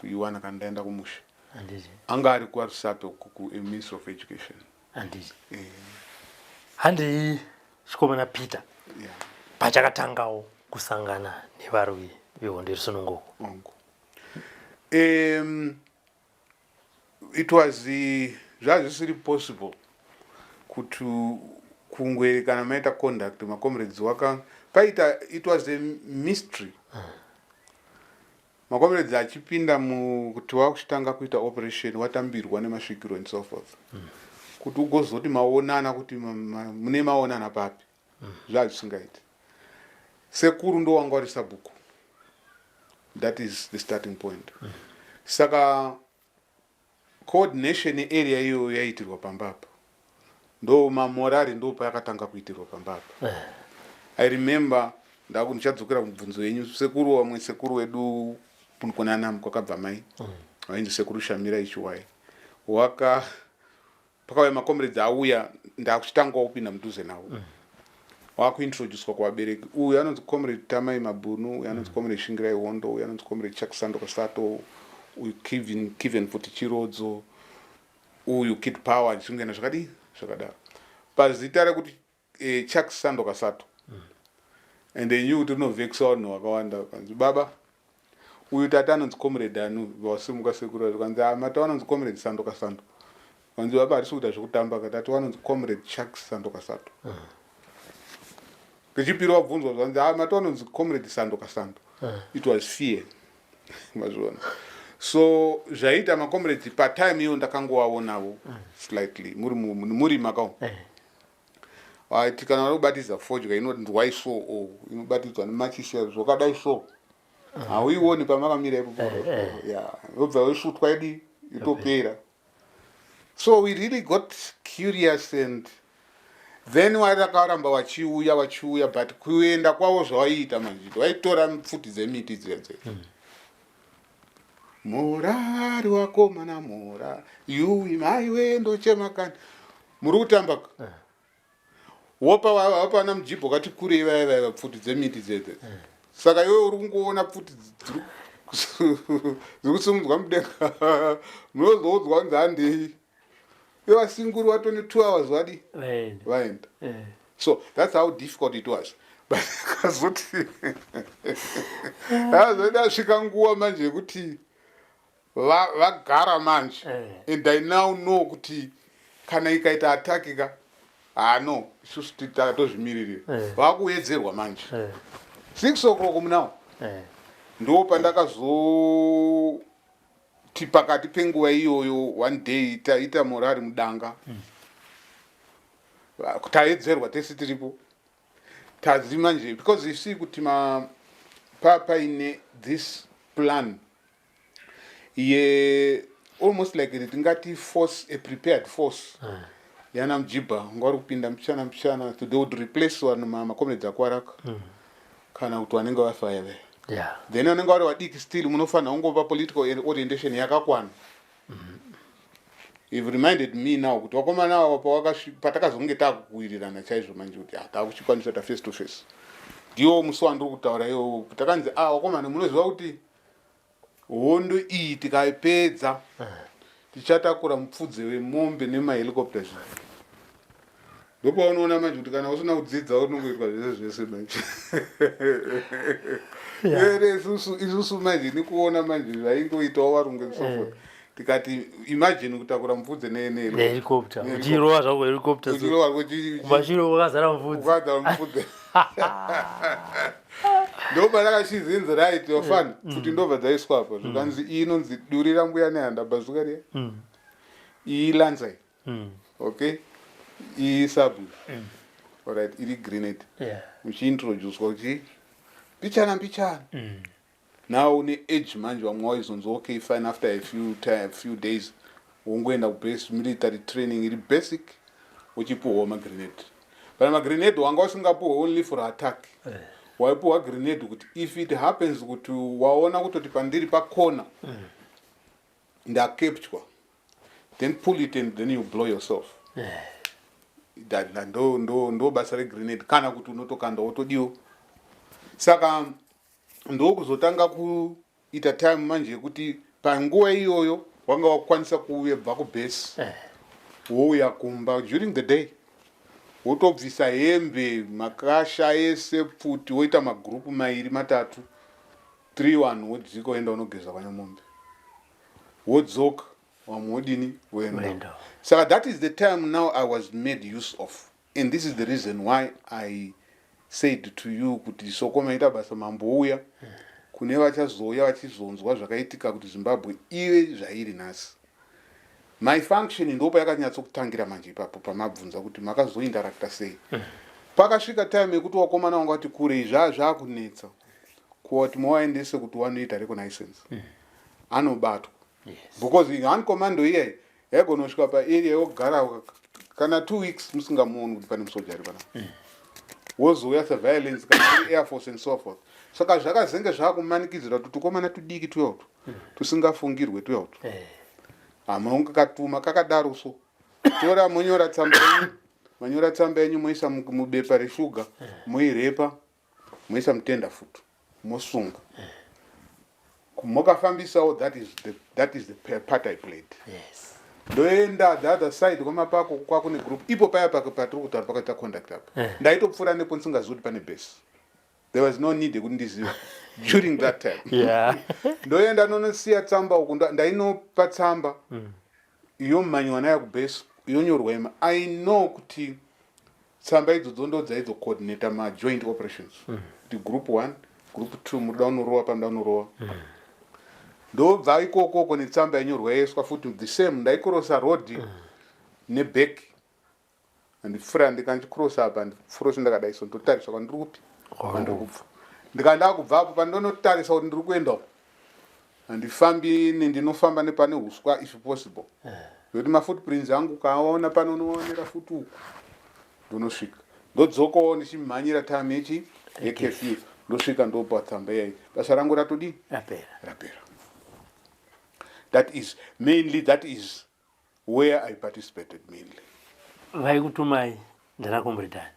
kuiwana kana ndaenda kumusha. Anga ari kwaRusape kuMinistry of Education. Handiti. Handei, chikomana Peter pachakatangawo kusangana nevarwi vehondo yerusununguko. Ongo it was zvazvisiri possible kuti kungwe kana maita contact macomrades waka paita. It was a mystery. Macomrades achipinda mukuti wakuchitanga kuita operation, watambirwa nemasvikiro and so forth, kuti ugozoti maonana, kuti mune maonana papi, zvazvisingaiti. Sekuru ndo wanga uri sabhuku. That is the starting point. Saka coordination area iyoyo yaiitirwa pamba apa, ndo mamorari, ndo payakatanga kuitirwa pamba apa. I remember, ndaku ndichadzokera kumubvunzo yenyu, sekuru, vamwe sekuru wedu kunanam kwakabva mai, vainzi Sekuru Shamira Ichiwai. Waka pakauya macomrades auya, ndakuchitangawo kupinda mudhuze navo, wakuintroducwa kuvabereki: uyu anonzi Comrade Tamai Mabhunu, uyu anonzi Comrade Shingirai Hondo, uyu anonzi Comrade Chuck Sando Kasato, uyu Kevin futi Chirodzo, uyu Kid Power, zvingena zvakadii zvakadaro. Pazita rekuti Chuck Sando Kasato, and they knew kuti rinovhekisa vanhu vakawanda. Kanzi, "Baba, uyu tata anonzi Comrade anu?" Wasimuka sekuru, kanzi, "Mata anonzi Comrade Sando Kasando." Vanzi baba hatisi kuita zvekutamba ka tati vanonzi Comrade Chuck Sando Kasato. Kechipiri wabvunzwa zvanzi ah mati vanonzi Comrade Sando Kasando. It was fear. Mazviona. So zvaiita macomrades patime iyo ndakangovaonavo slightly muri murima ka. Waiti kana vari kubatidza fodya inonzwai so or inobatidzwa nemachisi zvakadai so. Hauioni pamakamira ipopo. Yeah. Yobva yosvutwa idi yotopera. So we really got curious and then vakaramba vachiuya vachiuya but kuenda kwavo zvavaiita manje vaitora pfuti dzemiti dziya dziya. Morari wakomana mora yuwi maiwe ndochema kani muri kutamba ka wopa wapa ana mujibho kati kurei vaya vaya pfuti dzemiti dzedze saka iwe uri kungoona pfuti dziri kusimudzwa mudenga munozoudzwa kunzi handei iwe vasinguri watone 2 hours vadi vaenda. So that's how difficult it was. But kazoti azoti asvika nguva manje yekuti vagara manje. And I now know kuti kana ikaita attack ka, ah no, isusu takatozvimiririra. Vakuwedzerwa manje 6 o'clock munawo. Ndo pandakazoti pakati penguva iyoyo, one day taita morari mudanga, taedzerwa tese tiripo tazi manje, because you see kuti ma paine this plan ye almost like tingati force, a prepared force yana mujibha unga uri kupinda mbichana mbichana, so they would replace vanhu macomrades akwaraka kana kuti vanenge vafa vaya. Then vanenge vari vadiki still munofanira kungopa political orientation yakakwana. You've reminded me now kuti vakomana ava patakazonge taakuwirirana chaizvo manje kuti ah, taakuchikwanisa ta face to face, ndiwo musi wandiri kutaura iwowo. Takanzi, ah, vakomana, munoziva kuti hondo iyi tikaipedza tichatakura mupfudze wemombe nemahelicopter. Zvinhu ndopaunoona manje kuti kana usina kudzidza unongoitwa zvese zvese manje. Ere isusu manje nikuona manje zvaingoitawo varungu and so forth, tikati imagine kutakura mupfudze nehelicopter uchirova zvako helicopter, kumashure wakazara mupfudze. Ukazara mupfudze. Ndopatakachidzinzi, right, wafana kuti ndobva dzaiswa apa, zvikanzi iyi inonzi duri rambuya nehanda bazooka riya, iyi lancer, okay, iyi sabu, alright, iri grenade. Muchiintroducwa kuti mbichana mbichana. Now une age manje, vamwe waizonzi okay fine, after a few time, few days wongoenda kubase military training iri basic, uchipuhwawo magrenade. But magrenade wanga usingapuhwe only for attack. Waipuhwa grenade kuti if it happens kuti waona kutoti pandiri pakona ndacapturwa, then pull it and then you blow yourself. Ndo basa regrenade, kana kuti unotokanda wotodiwo. Saka ndokuzotanga kuita time manje yekuti panguva iyoyo wanga wakukwanisa kubva kubase wouya kumba during the day, wotobvisa hembe, makasha ese, pfuti, woita magurupu mairi matatu, 3 1, wodzika woenda unogeza kwanyamombe, wodzoka, vamwe wodini, woenda. Woenda. Saka that is the time now I was made use of, and this is the reason why I said to you kuti soko maita basa mambouya kune vachazouya vachizonzwa zvakaitika kuti Zimbabwe ive zvairi nhasi. My function ndo payakanyatsokutangira manje ipapo pamabvunza kuti makazointeracta sei. Pakasvika time yekuti wakomana wanga wati kurei, zvaakunetsa kuwati muwaendese kuti wanoita reconnaissance, anobatwa because one commando iyai yaigona kusvika paarea yogara kana 2 weeks musingamuoni kuti pane musoja ari panapa. Wozouya surveillance kana iri air force and so forth. Saka zvakazenge zvaakumanikidzira kuti tukomana tudiki tuyautu tusingafungirwe tuyautu hamunonge katuma kakadaro. So tora monyora tsamba yenyu, manyora tsamba yenyu, moisa mubepa reshuga, moirepa, moisa mutenda futi, mosunga, mokafambisawo. That is the part I played. Ndoenda the other side kwamapako kwakune group ipo paya patiri kutaura pakaita contact apa. Ndaitopfuura nepo ndisingazivi kuti pane base. There was no need yekuti ndizive during that time. Ndoenda nonosiya tsamba uku, ndainopa tsamba. Yomhanyiwa nayo kubase, yonyorwa ima. I know kuti tsamba idzodzo ndo dzaizocoordinata majoint operations, kuti group 1, group 2, muri da unorowa, panoda unorowa. Ndobva ikokoko netsamba yanyorwa, yaiswa futi the same. Ndaikrosa road neback, handipfuura, ndikanchikrosa apa, handipfurosi ndakadai so, ndotarisa kwandiri kupi, kwandiri kubva. Ndikanda kubva apo pandonotarisa kuti ndiri kuenda uko, handifambi, ndinofamba nepane uswa if possible, nokuti mafootprints angu ukaona pano unoonera futi uku. Ndonosvika, ndodzokawo ndichimhanyira time yechi yecurfew. Ndosvika, ndopa tsamba iyai, basa rangu ratodii? Rapera. Rapera. That is mainly, that is where I participated mainly. Vaikutumai ndana comrade ani?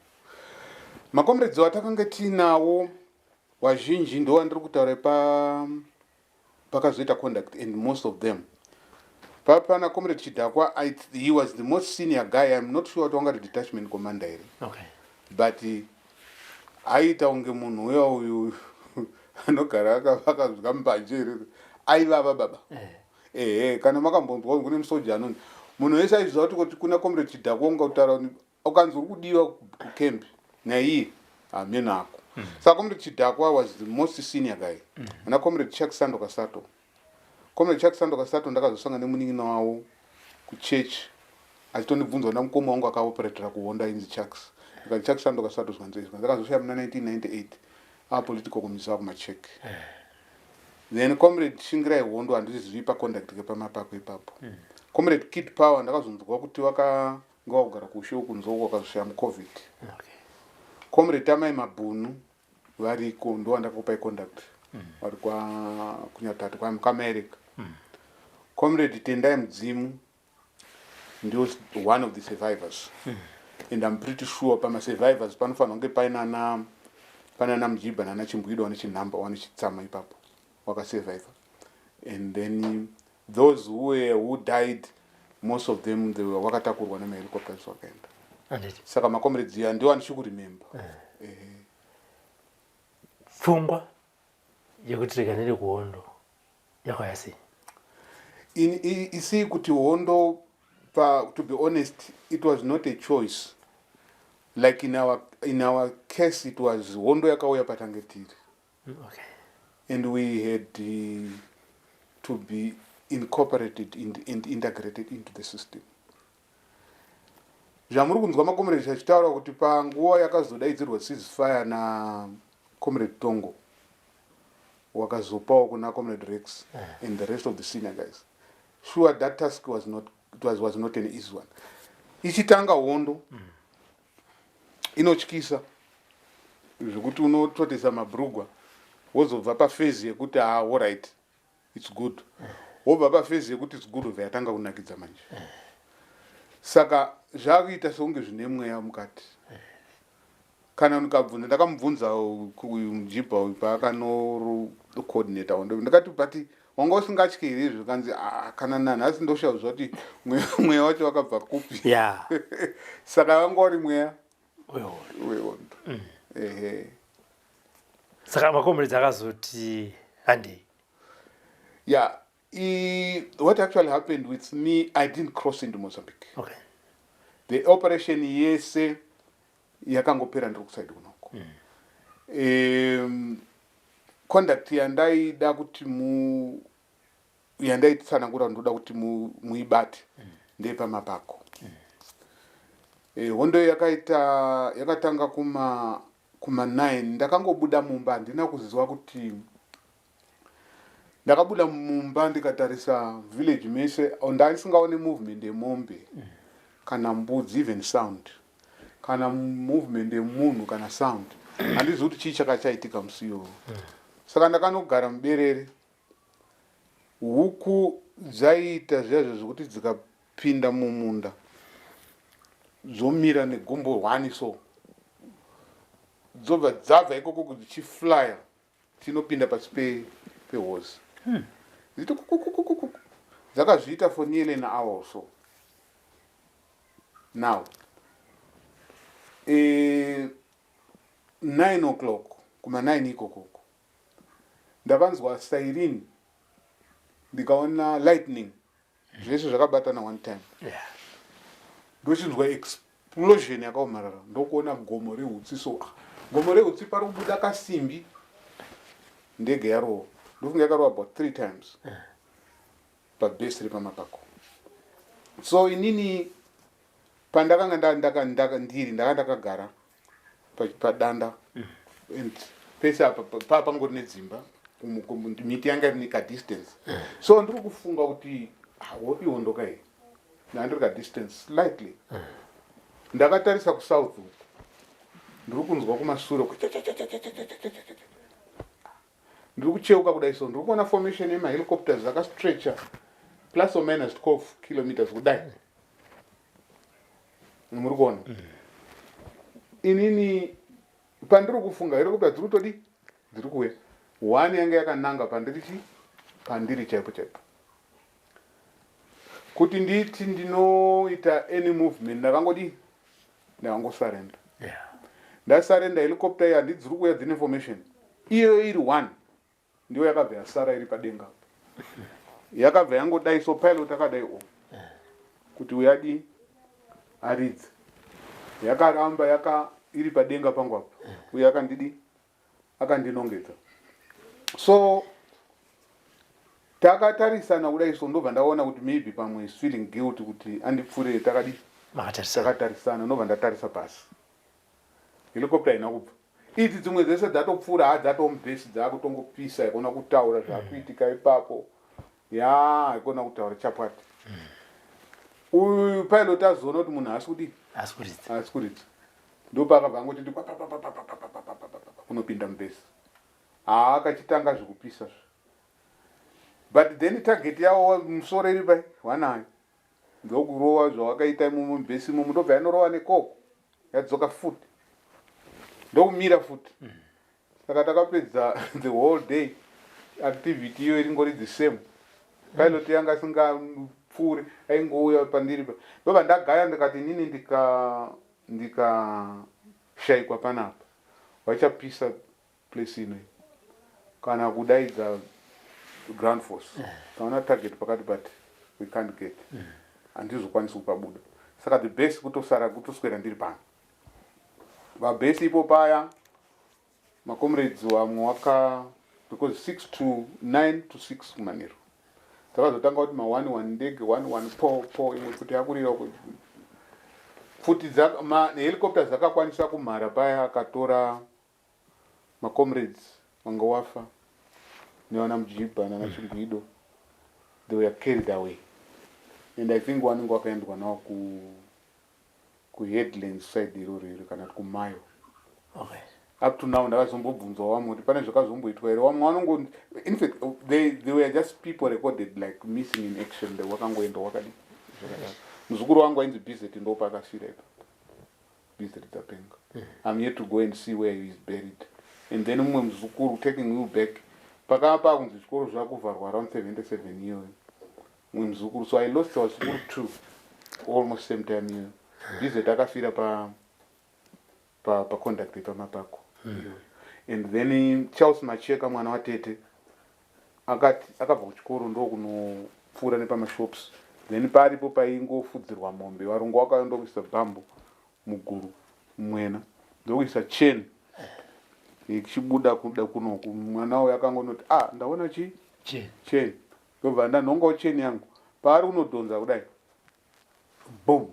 Macomrades watakanga tiinawo wazhinji ndo wandiri kutaura pa pakazoita conduct, and most of them papana Comrade Chidhakwa. He was the most senior guy. I'm not sure kuti wangati detachment commander here, but aiita kunge munhu uya uyu anogara akadya mbanje here, aivava baba. Ehe, kana makambonzwa kune musoja anonzi, munhu wese aiziva kuti kuna Comrade Chidhakwa, unga kutaura kuti ukanzi uri kudiwa kucamp naiye, hameno ako. Saka Comrade Chidhakwa was the most senior guy. Ana Comrade Chuck Sando Kasato. Comrade Chuck Sando Kasato ndakazosangana nemunin'ina wavo kuchurch, achitondibvunza namukoma wangu akaoperetera kuHonda inzi Chucks. Ndikati, "Chuck Sando Kasato," zvanzi izvi. Akazosvika muna 1998 apolitical commissar kuMacheke. Then Comrade Shingirai Hondo, handizivi paconduct kepamapako ipapo. Comrade Kid Power, ndakazonzwa kuti vakanga vakugara kushe ukunzoko, wakazosvika muCovid. Comrade Tamai Mabhunu variko, ndo wandakakupai conduct, vari kuNyatati kwaAmerica. Comrade Tendai Mudzimu ndio one of the survivors, and I'm pretty sure pamasurvivors panofanira kunge painana, panana Mujibha nana Chimbwido, wane chinhamba, wane chitsama ipapo wakasurvivor. And then those who died, most of them, they were wakatakurwa nemahelicopters wakaenda. Saka macomrades iya ndiwo andichi kuremember. Pfungwa yekuti rega ndiri kuhondo yakauya sei? Isi kuti hondo pa, to be honest, it was not a choice. Like in our case, it was hondo yakauya patange tiri, and we had to be incorporated and integrated into the system. Zvamuri kunzwa macomrades achitaura kuti panguva yakazodaidzirwa ceasefire nacomrade Tongo, wakazopawo kuna Comrade Rex and the rest of the senior guys, sure that task was not, it was not an easy one. Ichitanga hondo inotyisa zvekuti unototesa mabhurugwa, wozobva paphase yekuti, "Ah, alright, it's good," wobva paphase yekuti "It's good," ubva yatanga kunakidza manje. Saka zvakuita sekunge zvine mweya mukati. Kana ndikabvunza, ndakamubvunza uyu mujibha uyu paakanocoordinata hondo, ndikati, "But wanga usingatyi here izvo?" Kanzi, "Ah, kana nanhasi ndoshaya kuti mweya wacho wakabva kupi." Saka wanga uri mweya wehondo. Wehondo, ehe. Saka macomrades akazoti handei? Yeah, what actually happened with me, I didn't cross into Mozambique. The operation yese yakangopera ndiri kuside kunoko. Conduct yandaida kuti mu yandaitsanangura, ndoda kuti muibate ndeyepamapako. Hondo yakaita yakatanga kuma 9. Ndakangobuda mumba, handina kuziva kuti ndakabuda mumba, ndikatarisa village mese, ndaisingaone movement yemombe kana mbudzi, even sound, kana movement yemunhu kana sound. Handizivi kuti chii chakachaitika musi iyoyo. Saka ndakanogara muberere. Huku dzaiita zviya zvekuti dzikapinda mumunda dzomira negumbo rwani, so dzobva dzabva ikoko dzichiflya, tinopinda pasi pehozi dzichiti kukukukukuku. Dzakazviita for nearly an hour or so. Now 9 o'clock, kuma 9 ikokoko, ndakanzwa siren, ndikaona lightning. Zvese zvakabatana one time. Ndochinzwa explosion yakaomarara, ndokuona gomo rehutsi. So ah, gomo rehutsi pari kubuda kasimbi, ndege yarova. Ndofunga yakarova about three times pabase repamapako. So inini pandakanga ndiri ndanga ndakagara padanda and pese apa pangori nedzimba, miti yanga iri nekadistance. So ndiri kufunga kuti ah, ihondo kai? Ndanga ndiri kadistance slightly. Ndakatarisa kusouth uku, ndiri kunzwa kumasure, ndiri kucheuka kudai, so ndiri kuona formation yemahelicopters akastretcha plus or minus 12 kilometers kudai. Muri kuona inini pandiri kufunga, helicopter dziri kutodi, dziri kuuya. One yanga yakananga pandiri chi pandiri chaipo chaipo. Kuti nditi ndinoita any movement, ndakangodi, ndakangosarenda. Ndasarenda, helicopter iyi handii dziri kuuya dzine formation iyoyo iri one, ndiyo yakabva yasara iri padenga, yakabva yangodai. So pilot akadai o kuti uyadi aridze, yakaramba yaka iri padenga pangu apa. Uye akandidi, akandinongedza. So takatarisana kudai, so ndobva ndaona kuti maybe pamwe is feeling guilty kuti andipfurire. Takadi takatarisana, ndobva ndatarisa pasi. Helicopter haina kubva. Idzi dzimwe dzese dzatopfuura, ha, dzatomubhesi, dzakutongopisa. Ikona kutaura zvakuitika ipapo, ya, ikona kutaura chapwati. Uyu pilot azoona kuti munhu haasi kudii, haasi kuridza, ndopaakabva angoti ndi kunopinda mubhesi. Haakachitanga zvekupisa zve, but then target yavo musoro iri pai wanayo, ndokurova zvawakaita imomo mubhesi imomo. Ndobva yanorova nekoko, yadzoka futi, ndokumira futi. Saka takapedza the whole day activity iyo iringori the same. Pilot yanga asingapfuuri, aingouya pandiri. Ndobva ndagaya, ndikati inini ndikashayikwa panapa, vachapisa place ino kana kudaidza ground force. Taona target pakati, but we can't get, handizokwanisi kupabuda. Saka the best kutosara, kutoswera ndiri pano pabhesi ipo paya. Macomrades vamwe waka, because 6 to 9 to 6 kumanheru takazotanga kuti ma1 1 ndege 1 1 po po, imwe pfuti yakurira pfuti. Helicopter dzakakwanisa kumhara paya, akatora macomrades vanga wafa nevana Mujibha nana Chingwido. They were carried away and I think vanenge vakaendwa navo kuHeadlands side iroro iro kana kuti kuMayo. Up to now ndakazombobvunzwa vamwe kuti pane zvakazomboitwa here. Vamwe vanongo, in fact they were just people recorded like missing in action. The wakangoenda wakadi zvakadaro. Muzukuru wangu ainzi Bizet, ndopaakafira ipapo. Bizet Dzapenga, I'm yet to go and see where he is buried. And then mumwe muzukuru, taking you back, pakava pakunzi zvikoro zvakuvharwa around 77 iyoyo, mumwe muzukuru. So I lost vazukuru two almost same time iyoyo. Bizet akafira pa paconduct pamapako iyoyo. And then Charles Macheka, mwana watete, akati akabva kuchikoro ndokunopfuura nepamashops, then paripo paingofudzirwa mombe, varungu vakauya ndokuisa bhambo muguru mwena, ndokuisa chain ichibuda kuda kunoku. Mwana uyu akangonoti, "Ah, ndaona chi chain," ndobva ndanhongawo chain yangu. Paari kunodhonza kudai, boom,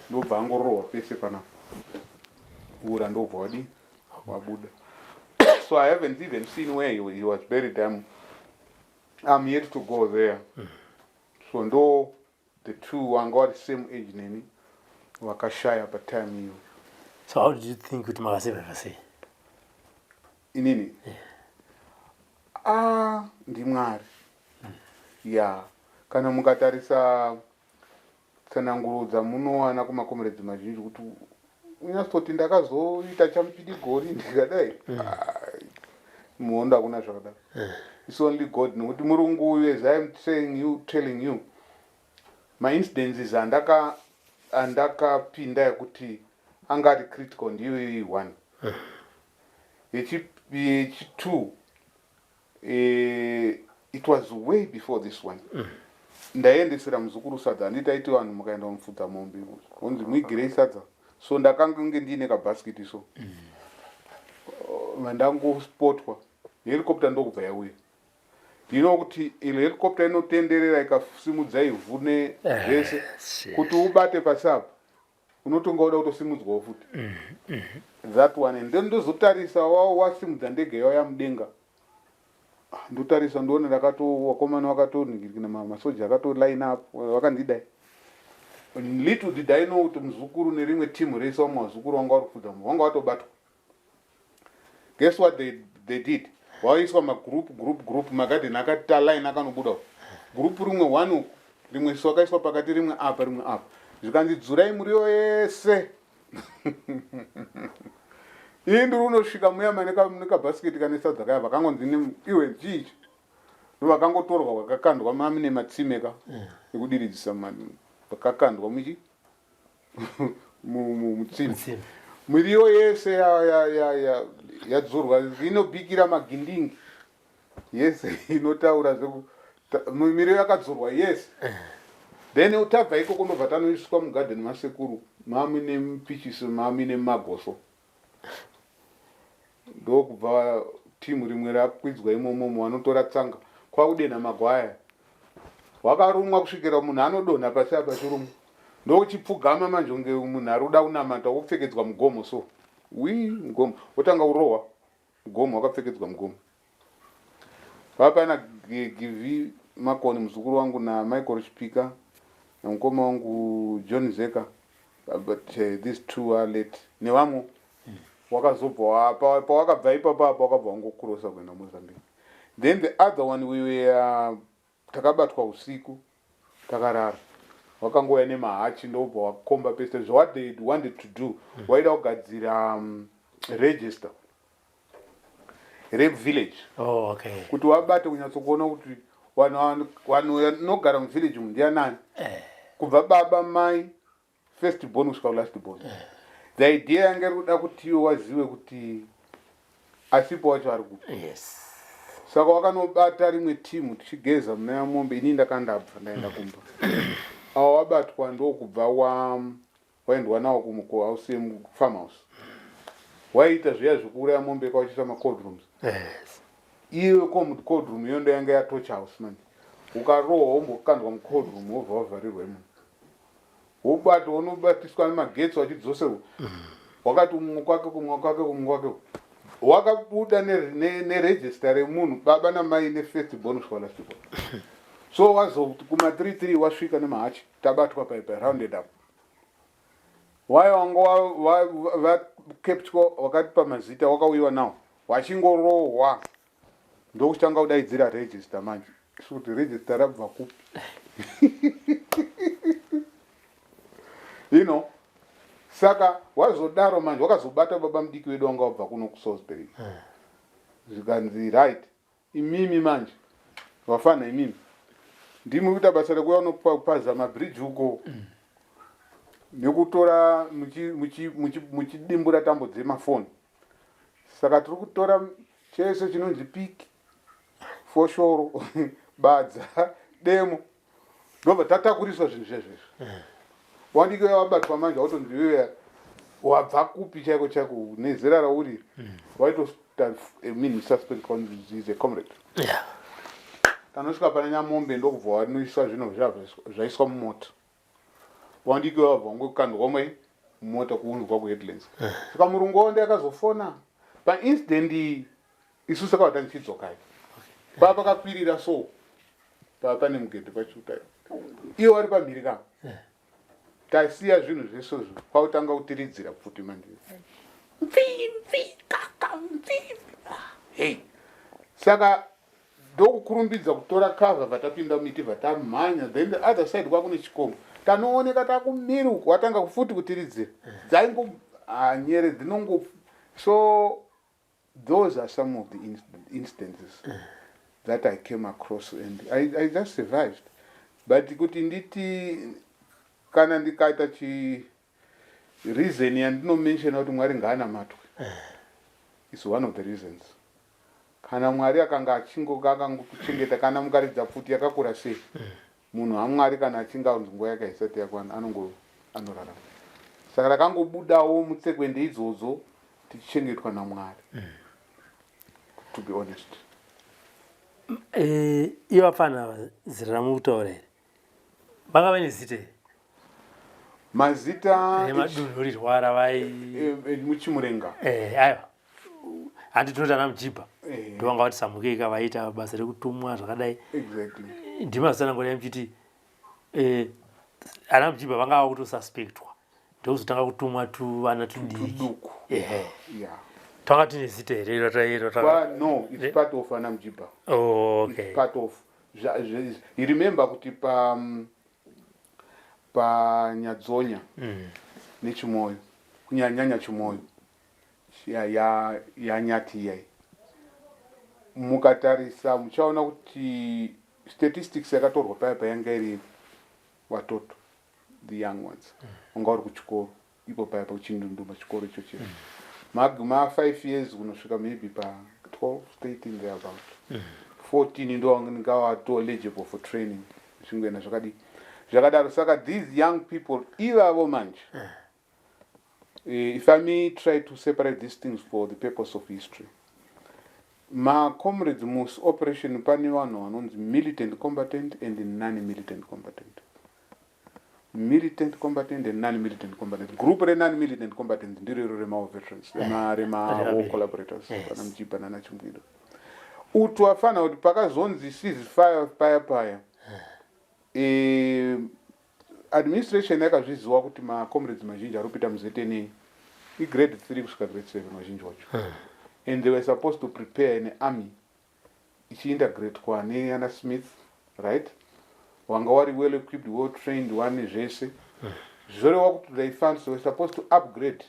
ndobva angorohwa pese panapa, ura ndobva wadi wabuda. So I haven't even seen where he was buried. I'm yet to go there. So ndo the two wanga vari same age neni vakashaya patime iyo. So how did you think kuti makasurviva sei? Inini, ah, ndiMwari. Ya, kana mukatarisa tsananguro dzamunowana kumakomeredzi mazhinji kuti unyatsoti ndakazoita chamupidigori ndikadai. Muhondo hakuna zvakadaro. It's only God, nekuti murungu uyu, as I'm saying you, telling you maincidences andaka andakapinda yekuti anga ari critical, ndiyo iyi one. Yechi two, it was way before this one. Ndaiendesera muzukuru sadza handiti aiti vanhu mukaenda kunofudza mombe onzi muigirei sadza so ndakanga nge ndiine kabhasikiti so vandangospotwa helicopter ndokubva yauya. You know kuti ilo helicopter inotenderera ikasimudza ivhu nezvese kuti ubate pasi apa unotonga uda kutosimudzwawo futi that one and then ndozotarisa wasimudza ndege yauya mudenga. Ndotarisa ndoona ndakato wakomana wakatonhingirikina masoja akato line up vakandidai. Little did I know kuti muzukuru nerimwe team rese vamwe vazukuru vanga vari kufudza mombe vanga vatobatwa. Guess what they did? Waiswa magroup group group magadheni akati line akanobuda uko. Group rimwe one uku rimwe so akaiswa pakati rimwe apa rimwe apa. Zvikanzi dzurai muriwo yese. Ini ndiri unosvika muya mane nekabhasiketi kane sadza kaya vakangonzi iwe chii ichi? Ndovakangotorwa vakakandwa mami nematsime ka ekudiridzisa vakakandwa muchi mutsime. Miriwo yese yadzurwa inobikira magindingi yese inotaura zveku miriwo yakadzurwa yese. Then tabva ikoko ndobva tanoiswa mugarden masekuru mami nemupichisi mami nemagoso. Ndokubva team rimwe rakwidzwa imomomo vanotora tsanga kwakudenha magwaya. Wakarumwa kusvikira munhu anodonha pasi apa chirumwa. Ndokuchipfugama manje kunge munhu ari kuda kunamata wopfekedzwa mugomo so. Wii mugomo wotanga kurohwa mugomo wakapfekedzwa mugomo. Papana Givi Makoni muzukuru wangu na Michael Chipika namukoma wangu John Zeka but these two are late nevamwe wakazobva pawakabva ipapo apa wakabva wangokurosa kuenda Mozambique. Then the other one we were takabatwa usiku takarara wakangouya nemahachi ndobva wakomba pese what they wanted to do waida kugadzira register rape village. Oh, okay. Kuti wabate kunyatsokuona kuti vanhu vanogara muvillage umu ndianani kubva baba mai first born kusvika kulast born. The idea yanga iri kuda kuti iwe wazive kuti asipo wacho ari kupi. Saka wakanobata rimwe team tichigeza muna yamombe ini ndakandabva ndaenda kumba. Awa wabatwa ndokubva waendwa nawo kuhouse farmhouse. Waiita zviya zvekuuraya mombe kwachiisa ma cold rooms. Iwe ko mu cold room iyo ndo yanga ya torch house manje. Ukarohwa wombokandwa mu cold room wobva wavharirwa imomo. Wobatwa unobatiswa nemagetsi wachidzoserwa. Wakati kumwe kwake kumwe kwake kumwe kwake. Wakabuda neregister remunhu baba namai nefirst born kusvika last born. So wazoti kuma 33 wasvika nemahachi tabatwa paipa rounded up. Waya wanga vakeptwa wakati pamazita wakauyiwa nawo wachingorohwa ndokuchitanga kudaidzira register manje. Isu kuti register rabva kupi? You know, saka wazodaro manje wakazobata baba mudiki wedu wanga wabva kuno kuSalisbury. Zvikanzi right imimi manje vafana imimi ndimi kuita basa rekuuya unopaza mabridge uko nekutora muchidimbura tambo dzemafoni. Saka tiri kutora chese chinonzi piki, foshoro, badza, demo ndobva tatakuriswa zvinhu zvezvezvo. Wandike wabatwa manje watonzi iwewe wabva kupi chaiko chaiko nezera rauri waitosta a mean suspect konzi is a comrade. Tanosvika pana Nyamombe ndokubva wanoiswa zvinhu zvaiswa mumota. Wandike wabva wangokandwa mai mumota kuunzwa kuHeadlands. Saka murungu wao ndiye akazofona pa incident iyi isu saka vatandichidzokai. Pa pakakwirira so pa pane mugedhe pachiuta. Iwo ari pamhiri ka. Tasiya zvinhu zvese izvo kwakutanga kutiridzira pfuti manje. Mfi mfi kaka mfi. Hey. Saka ndokukurumbidza kutora cover vatapinda miti vatamhanya then the other side kwakune chikomo tanooneka takumiri uko watanga futi kutiridzira dzaingo nyere dzinongo so those are some of the instances that I came across and I just survived but kuti nditi kana ndikaita chi reason yandinomenshona kuti Mwari ngaanamatwe is one of the reasons. Kana Mwari akanga achingokuchengeta kana mukaridza pfuti yakakura sei. Munhu waMwari kana achinge anzi nguva yake haisati yakwana anongo anorarama. Saka takangobudawo mutsekwende idzodzo tichichengetwa naMwari. To be honest. Eh, ivo vapfana ava zita ramuri kutaura iri vanga vaine zita here? Mazita remadunhurirwa ravai eh, eh, muchimurenga. Eh, aiwa handi tinoti ana mujibha Eh. ndovanga vati samukei vaita basa rekutumwa zvakadai. Exactly. Ndima zitsanangura muchiti eh, ana mujibha vanga vakutosuspectwa ndokuzotanga kutumwa tuvana tudiki. Tuduku. Ehe. Yeah. Twanga tine zita here iro Kwa, no, it's part of ana mujibha. Oh, okay. It's part of you remember kuti pa panyadzonya nechimoyo kunyanyanya chimoyo yanyati iyai mukatarisa muchaona kuti statistics yakatorwa paya payanga iri watoto, the young ones wanga uri kuchikoro ipo paya pakuchindunduma chikoro ichocho ma 5 years kunosvika maybe pa 12 13 thereabout 14 ndo wanga wato eligible for training zvichingoenda zvakadii zvakadaro. Saka these young people ivavo manje, if I may try to separate these things for the purpose of history, macomrades mus operation pane vanhu vanonzi militant combatant and non-militant combatant, militant combatant and non-militant combatant. Group re-non-militant combatant ndiro iro remawar veterans, rema-war collaborators, vana Mujibha nana Chimbwido. Utu afana kuti pakazonzi ceasefire paya paya, administration yakazviziva kuti macomrades mazhinji ari kupinda muZNA igrade 3 kusvika grade 7 vazhinji wacho, and they were supposed to prepare an army ichiintegratwa neana Smith, right? Wanga wari well equipped, well trained, wane zvese. Zvoreva kuti they funds were supposed to upgrade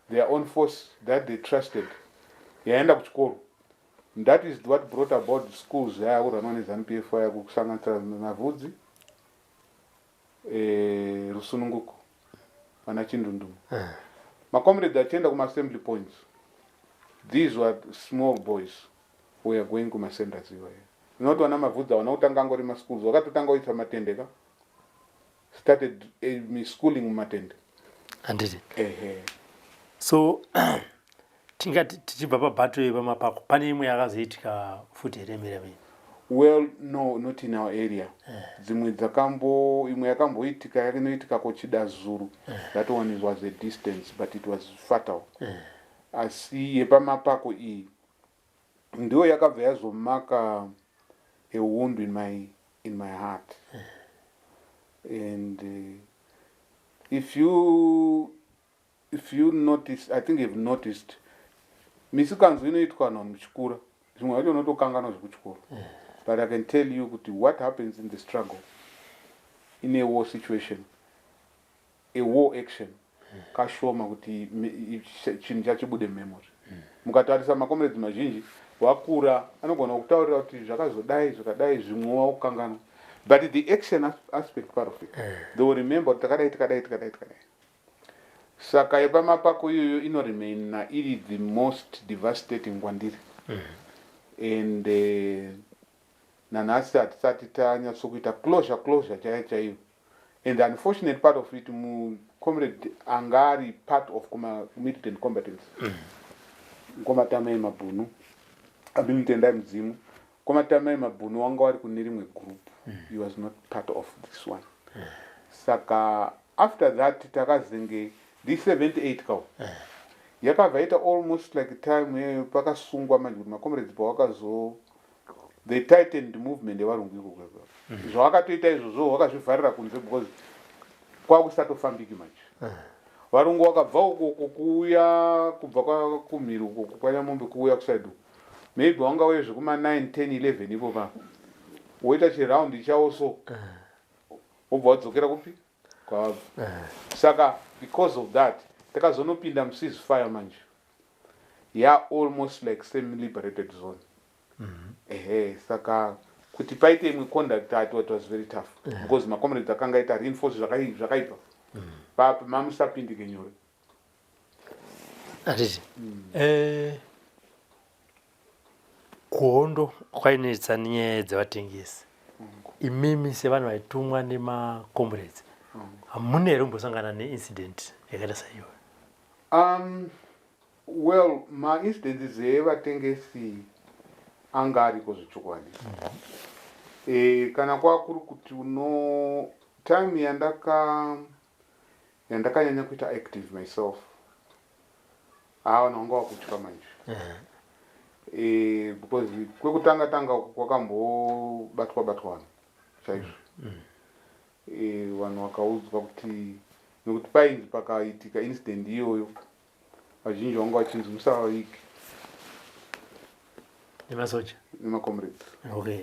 their own force that they trusted yaenda kuchikoro. That is what brought about the schools yaya kurunwa neZANU PF aya, kusanganisira Mavhudzi, Rusununguko, vana Chindunduma. Macomrades achienda kumaassembly points, these were small boys who were going kumacenters iwayo. Not vana Mavhudzi havana kutanga angori maschools, vakatotanga kuisa matende ka, started schooling mumatende. Handiti? Ehe. So tingati tichibva pabattle yepamapako, pane imwe yakazoitika futi here mhiramiri? Well, no, not in our area. Dzimwe dzakambo, imwe yakamboitika yakinoitika kochidazuru. That one was a distance, but it was fatal. Asi yepamapako iyi ndiyo yakabva yazomaka a wound in my heart. And if you notice, I think you've noticed, misikanzo inoitwa vanhu muchikura, zvimwe zvacho unotokanganwa zvekuchikoro, but I can tell you kuti what happens in the struggle, in a war situation, a war action, kashoma kuti chinhu chachibude memory. Mukatarisa macomrades mazhinji wakura anogona kutaurira kuti zvakazodai zvakadai, zvimwe wakukanganwa, but the action aspect part of it they will remember kuti takadai, takadai, takadai, takadai. Saka yepamapako iyoyo inoremaina iri the most devastating kwandiri and nanhasi hatisati tanyatsokuita closure chaiyo chaiyo. And the unfortunate part of it, mucomrade anga ari part of kuma militant combatants, Komatamai Mabhunu, abinitendai mudzimu, Komatamai Mabhunu wanga wari kune rimwe group. He was not part of this one. Saka after that takazenge the 78 kawo yakabva ita almost like time iyoyo pakasungwa manje kuti macomrades pawakazo they tightened movement yevarungu ikoko. Zvavakatoita izvozvo vakazvivharira kunze because kwakusatofambiki manje. Varungu vakabva ukoko kuuya kubva kumhiri ukoko kwanyamombe kuuya kuside uko, maybe wanga uye zvekuma 9 10 11 ipo pa woita chiraundi chawo, so wobva wadzokera kupi kwavabva. Saka because of that takazonopinda muceasefire manje ya almost like semi liberated zone. Ehe, saka kuti paite imwe conduct ati it was very tough because macomrades akanga aita reinforce zvakaipa papo mamusapindike nyore. Handiti? Kuhondo kwainetsa nenyaya dzevatengesi. Imimi sevanhu vaitumwa nemacomrades, hamuna here kumbosangana neincident yakaita saiyoyo? Well, maincidents evatengesi anga ariko zvechokwadi. Kana kwakuri kuti uno time yandakanyanya kuita active myself, haa, vanhu vanga vakutya manje, because kwekutanga tanga uku kwakambobatwa batwa vanhu chaizvo. Vanhu vakaudzwa kuti, nekuti painzi pakaitika incident iyoyo, vazhinji vanga vachinzi musavavige. Nemasoja? Nemacomrades. Okay,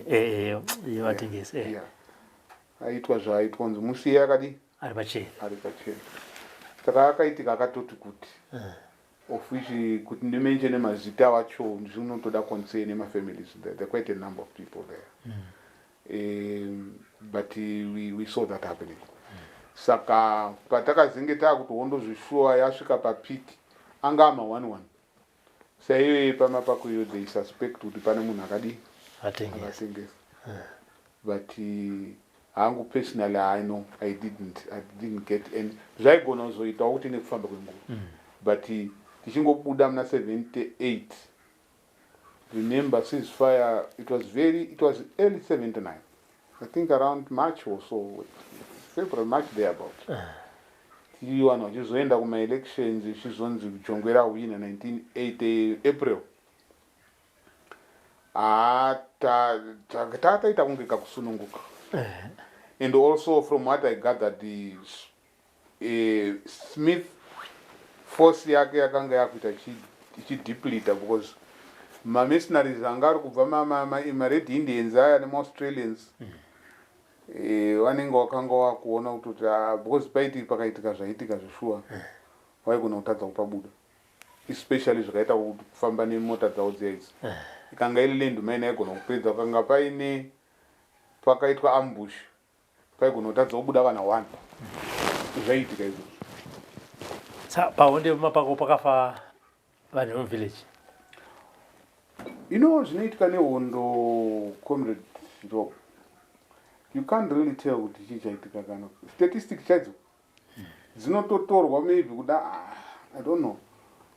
yevatengesi. Yeah, aitwa zvaaitwa, kunzi musiye akadi ari pachena. Ari pachena. Saka akaitika akatoti kuti, of which kuti ndimention mazita wacho zvinotoda concern emafamilies. There are quite a number of people there. But we saw that happening. Saka patakazinge taakuti hondo zvishuwa yasvika papeak, anga ama 11 saiyoye pamapako iyo, they suspect kuti pane munhu akadii? Atengesa. Akatengesa. But hangu personally, I know I didn't get any. Zvaigona kuzoitawo kuti nekufamba kwenguva, but tichingobuda muna 78, remember ceasefire, it was early 79, I think around March or so, February, March, thereabout. Tiri vanhu vachizoenda kumaelections, ichizonzi Jongwe rawina 1980 April. Ah, tataita kunge kakusununguka. And also, from what I gathered, the Smith force yake yakanga yakuita ichidepleta, because mamercenaries anga ari kubva maRed Indians aya nemaAustralians, vanenge vakanga vakuona kutoti, ah, because paiti pakaitika zvaitika zveshuwa, vaigona kutadza kupabuda, especially zvakaita kufamba nemota dzavo dziya idzi. Ikanga iri landmine, yaigona kupedza. Kanga paine pakaitwa ambush, paigona kutadza kubuda kana one. Zvaiitika izvozvo. Sa pahondo yemapako pakafa vanhu vemuvillage? You know, zvinoitika nehondo, Comrade Rob, you can't really tell kuti chii chaitika. Kana statistic chaidzo dzinototorwa maybe kuda, ah, I don't know,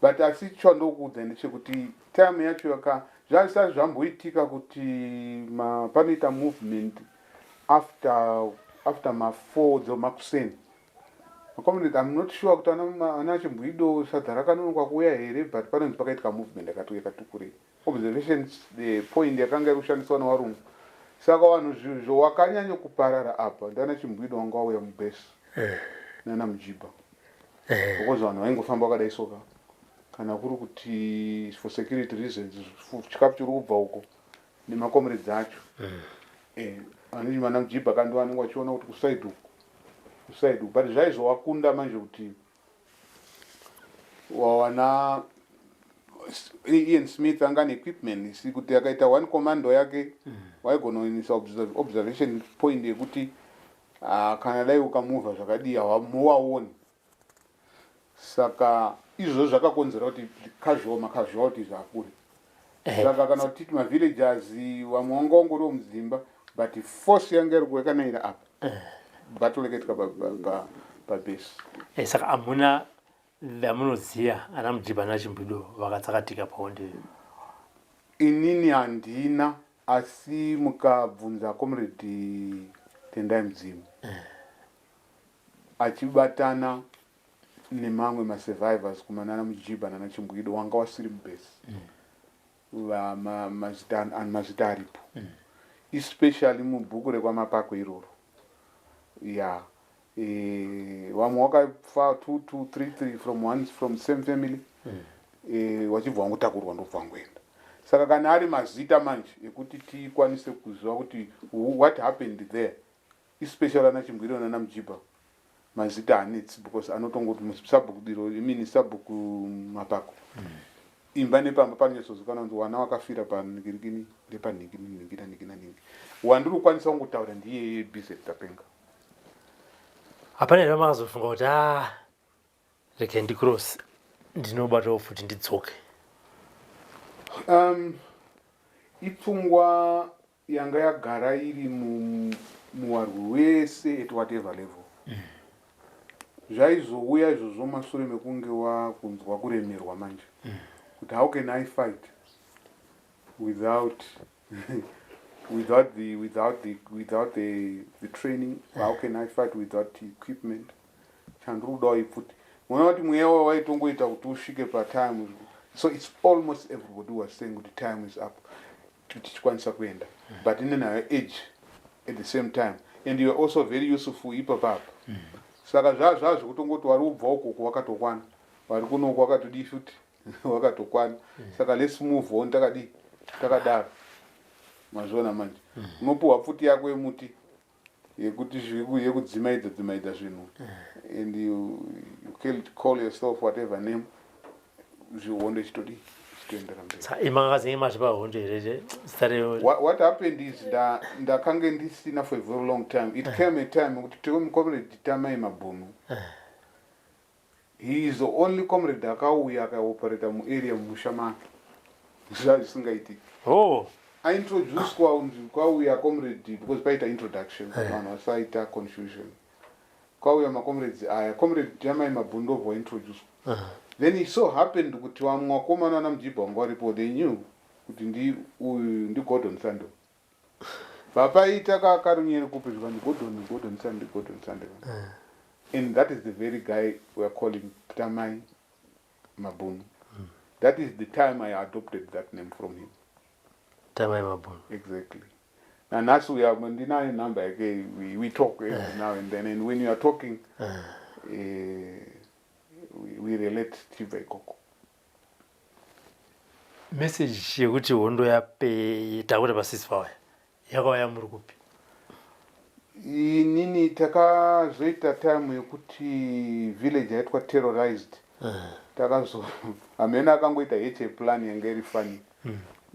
but asi chandokuudza ndechekuti time yacho yaka zvazvisati zvamboitika kuti panoita movement after ma4 dzemakuseni. Macomrade, I'm not sure kuti ana Chimbwido sadza rakanonoka kuuya here, but panonzi pakaitika movement yakati yakati observation point yakanga iri kushandiswa nevarungu. Saka vanhu zvo wakanyanya kuparara apa ndana Chimbwido wanga wauya mubhesi nana Mujibha, because vanhu vaingofamba vakadai soka. Kana kuri kuti for security reasons, chikafu chiri kubva uko nemacomrades acho, vana Mujibha kandi vanenge vachiona kuti kuside uku, kuside uku. But zvaizowakunda manje kuti wawana Ian Smith anga neequipment si kuti akaita one commando yake, waigona kuinisa observation point yekuti, ah, kana dai ukamuvha zvakadii, hamuwaoni. Saka izvozvo zvakakonzera kuti casual macasualties akure. Saka kana kuti mavillagers vamwe vanga vangoriwo mudzimba, but force yanga iri yakanayira apa, battle yakaitika pabase. Saka hamuna vamunoziva ana Mujibha naChimbido vakatsakatika pahondo iyo? Inini handina, asi mukabvunza Comrade Tendai Mudzimu achibatana nemamwe masurvivors kumanana Mujibha nana Chimbwido wanga wasiri mubhesi, mazita aripo, especially mubhuku rekwaMapako iroro ya. Vamwe wakafa 2 2 3 3 from one, from same family, wachibva wangotakurwa ndobva wangoenda. Saka kana ari mazita manje ekuti tikwanise kuziva kuti what happened there, especially ana Chimbwiro nana Mujibha, mazita hanetsi, because anotongoti musabhuku diro imini sabhuku Mapako, imba nepamba panonyatsozikanwa kunzi wana wakafira panhingirikini ndepanhingini nhingi nanhingi nanhingi. Wandiri kukwanisa kungotaura ndiyeye Bz Tapenga. Hapana here makazofunga kuti, a, rege ndicross, ndinobatawo futi, ndidzoke? Ipfungwa. Yanga yagara iri muwarwi wese at whatever level. Zvaizouya izvozvo mashure mekunge wakunzwa kuremerwa manje, kuti how can I fight without the training? How can I fight without the equipment? Chandiri kudawo ipfuti. Unoona kuti mweya wawo waitongoita kuti usvike patime. So it's almost everybody was saying kuti time is up, kuti tichikwanisa kuenda, but ine nayo age at the same time, and you are also very useful ipapapa. Saka zvaa zvekutongoti wari kubva ukoko wakatokwana, vari kunoko wakatodii futi, wakatokwana. Saka let's move on. Takadii, takadaro. Mazviona manje, unopiwa pfuti yako yemuti yekuti yekudzimaidza dzimaidza zvinhu, and you can call yourself whatever name. Zvihondo ichitodii, ichitoendera mberi. Imakazenge mazvipa hondo here zita re What happened is ndakange ndisina for a very long time. It came a time kuti tiri Comrade Tamai Mabhunu. He is the only comrade akauya akaoperata muarea mumusha make, zvazvisingaitiki. Aintroducwa unzi kwauya comrade, because paita introduction kuti vanhu vasaita confusion. Kwauya macomrades aya, Comrade Tamai Mabhunu ndobva waintroducwa. Then it so happened kuti vamwe vakomana vana Mujibha vanga varipo, they knew kuti ndi uyu ndiGordon Sando. Vapaita karunyere kupi, zvikanzi Gordon, Gordon Sande, Gordon Sande. And that is the very guy we are calling Tamai Mabhunu. That is the time I adopted that name from him. Tamai Mabhunu. Exactly. Nanhasi we are, ndinayo number yake. We talk every now and then, and when you are talking, we relate tichibva ikoko. Message yekuti hondo yape, takuti paceasefire, yakauya muri kupi? Inini takazoita time yekuti village yaitwa terrorized. Takazo hamene akangoita heche plan yanga iri funny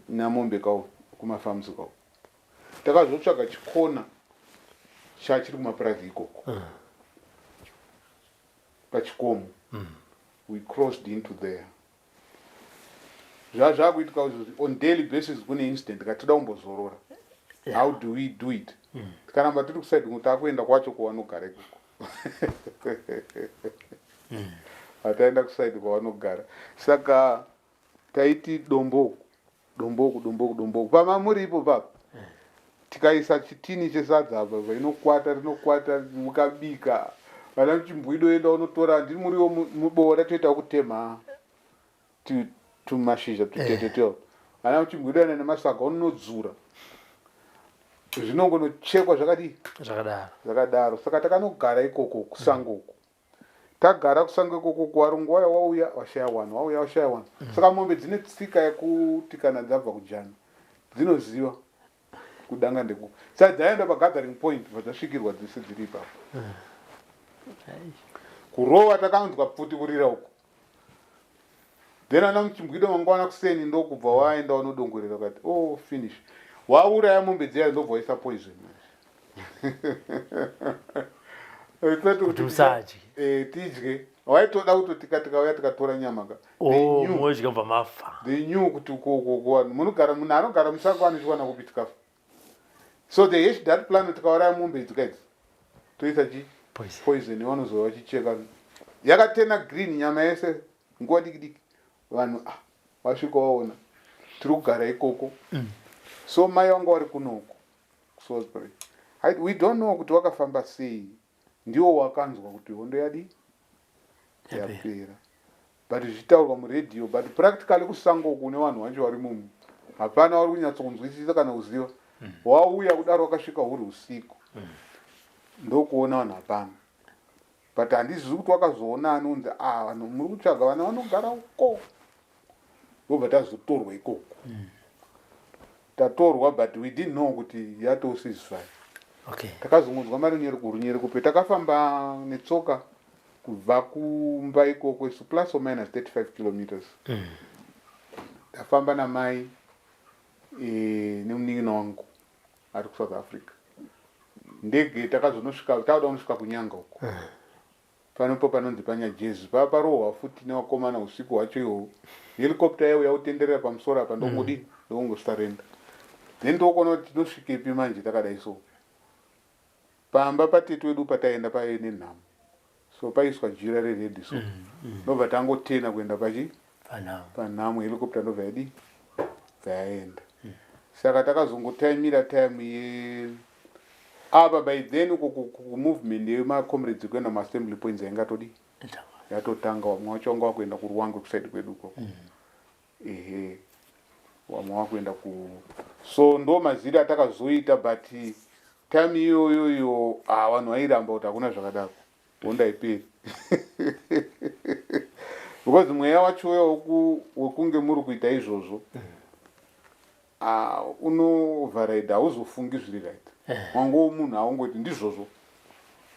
namombe kau kumafarms kau. Takazotsvaga chikona chachiri kumapurazi ikoko pachikomo. We crossed into there. Zvazvakuitika izvozvi on daily basis, kune incident, katoda kumbozorora. How do we do it? Tikaramba tiri kuside kuti takuenda kwacho kwavanogara ikoko, hataenda kuside kwavanogara. Saka taiti domboku, domboku, domboku, domboku, pamamuri ipo papa. Tikaisa chitini chesadza apa, inokwata, rinokwata. Mukabika vana muchimbwido, enda unotora ndiri muriwo muboora, toita kutema tumashizha tuteteteo. Vana muchimbwido ena nemasaga unonodzura, zvinongonochekwa zvakadii. Zvakadaro. Zvakadaro. Saka takanogara ikoko kusango uko. Tagara kusango ikoko, kuvarungu waya wauya washaya one, wauya washaya one. Saka mombe dzine tsika yekuti kana dzabva kujana dzinoziva kudanga ndeku. Saka dzaenda pagathering point, bva dzasvikirwa dzese dziri ipapo. Kurova, takanzwa pfuti kurira uko. Then ana muchimbwido mangwana kuseni ndokubva waenda wanodongorera, kati oh, finish, wauraya mombe dziya, ndobva waisa poison. Kuti musadye. Eh, tidye. Waitoda kutotika, tikauya tikatora nyama ka. Oh, modya bva mafa. They knew kuti uko vanhu munogara, munhu anogara musango anochiwana kupi chikafu. So they hatched that plan, tikauraya mombe idzi kaidzi, toisa chi Poison. Poison yavanozova vachicheka, yakatena green nyama yese nguva diki diki. Vanhu ah, vasvika waona tiri kugara ikoko. So mai vanga vari kunoko kuSalisbury. We don't know kuti wakafamba sei, ndiwo wakanzwa kuti hondo yadi Yapera. Yapera, but zvichitaurwa muredhiyo, but practically kusango uku une vanhu vacho vari mumu, hapana vari kunyatsokunzwisisa kana kuziva. Wauya kudaro, wakasvika huri usiku, ndokuona vanhu hapana. But handizivi kuti wakazoona ani unzi ah, vanhu muri kutsvaga vana vanogara uko. Ndobva tazotorwa ikoko. Tatorwa, but we didn't know kuti yatoo ceasefire. Takazongonzwa marunyerekupe. Takafamba netsoka kubva kumba ikoko isu, plus or minus 35 kilometers. Ndafamba namai nemunin'ina wangu ari kuSouth Africa. Ndege takazonosvika takuda kunosvika kuNyanga uko, panopo panonzi paNyajezi, pava parohwa futi nevakomana usiku hwacho ihwohwo. Helicopter yauya kutenderera pamusoro apa, ndongodi ndokungosarenda. Then tokuona kuti tinosvikepi manje takadai. So pamba patete wedu pataenda paive nenhamo, so paiswa jira rered, so ndobva tangotena kuenda pachi Panhamo. Panhamo. Helicopter ndobva yadi bva yaenda. Saka takazongotaimira time ye apa. By then kumovement yemacomrades kuenda maassembly points yaingatodi yatotanga. Vamwe vacho vanga vakuenda kuRuwangwe, kuside kwedu ikoko. Ehe, vamwe vakuenda ku, so ndo maziri atakazoita. But time iyoyoyo, ah, vanhu vairamba kuti hakuna zvakadaro, hondo haiperi, because mweya wacho uya wekunge muri kuita izvozvo, ah, unoveride, hauzofungi zviri right. Wangowo munhu aungoti ndizvozvo,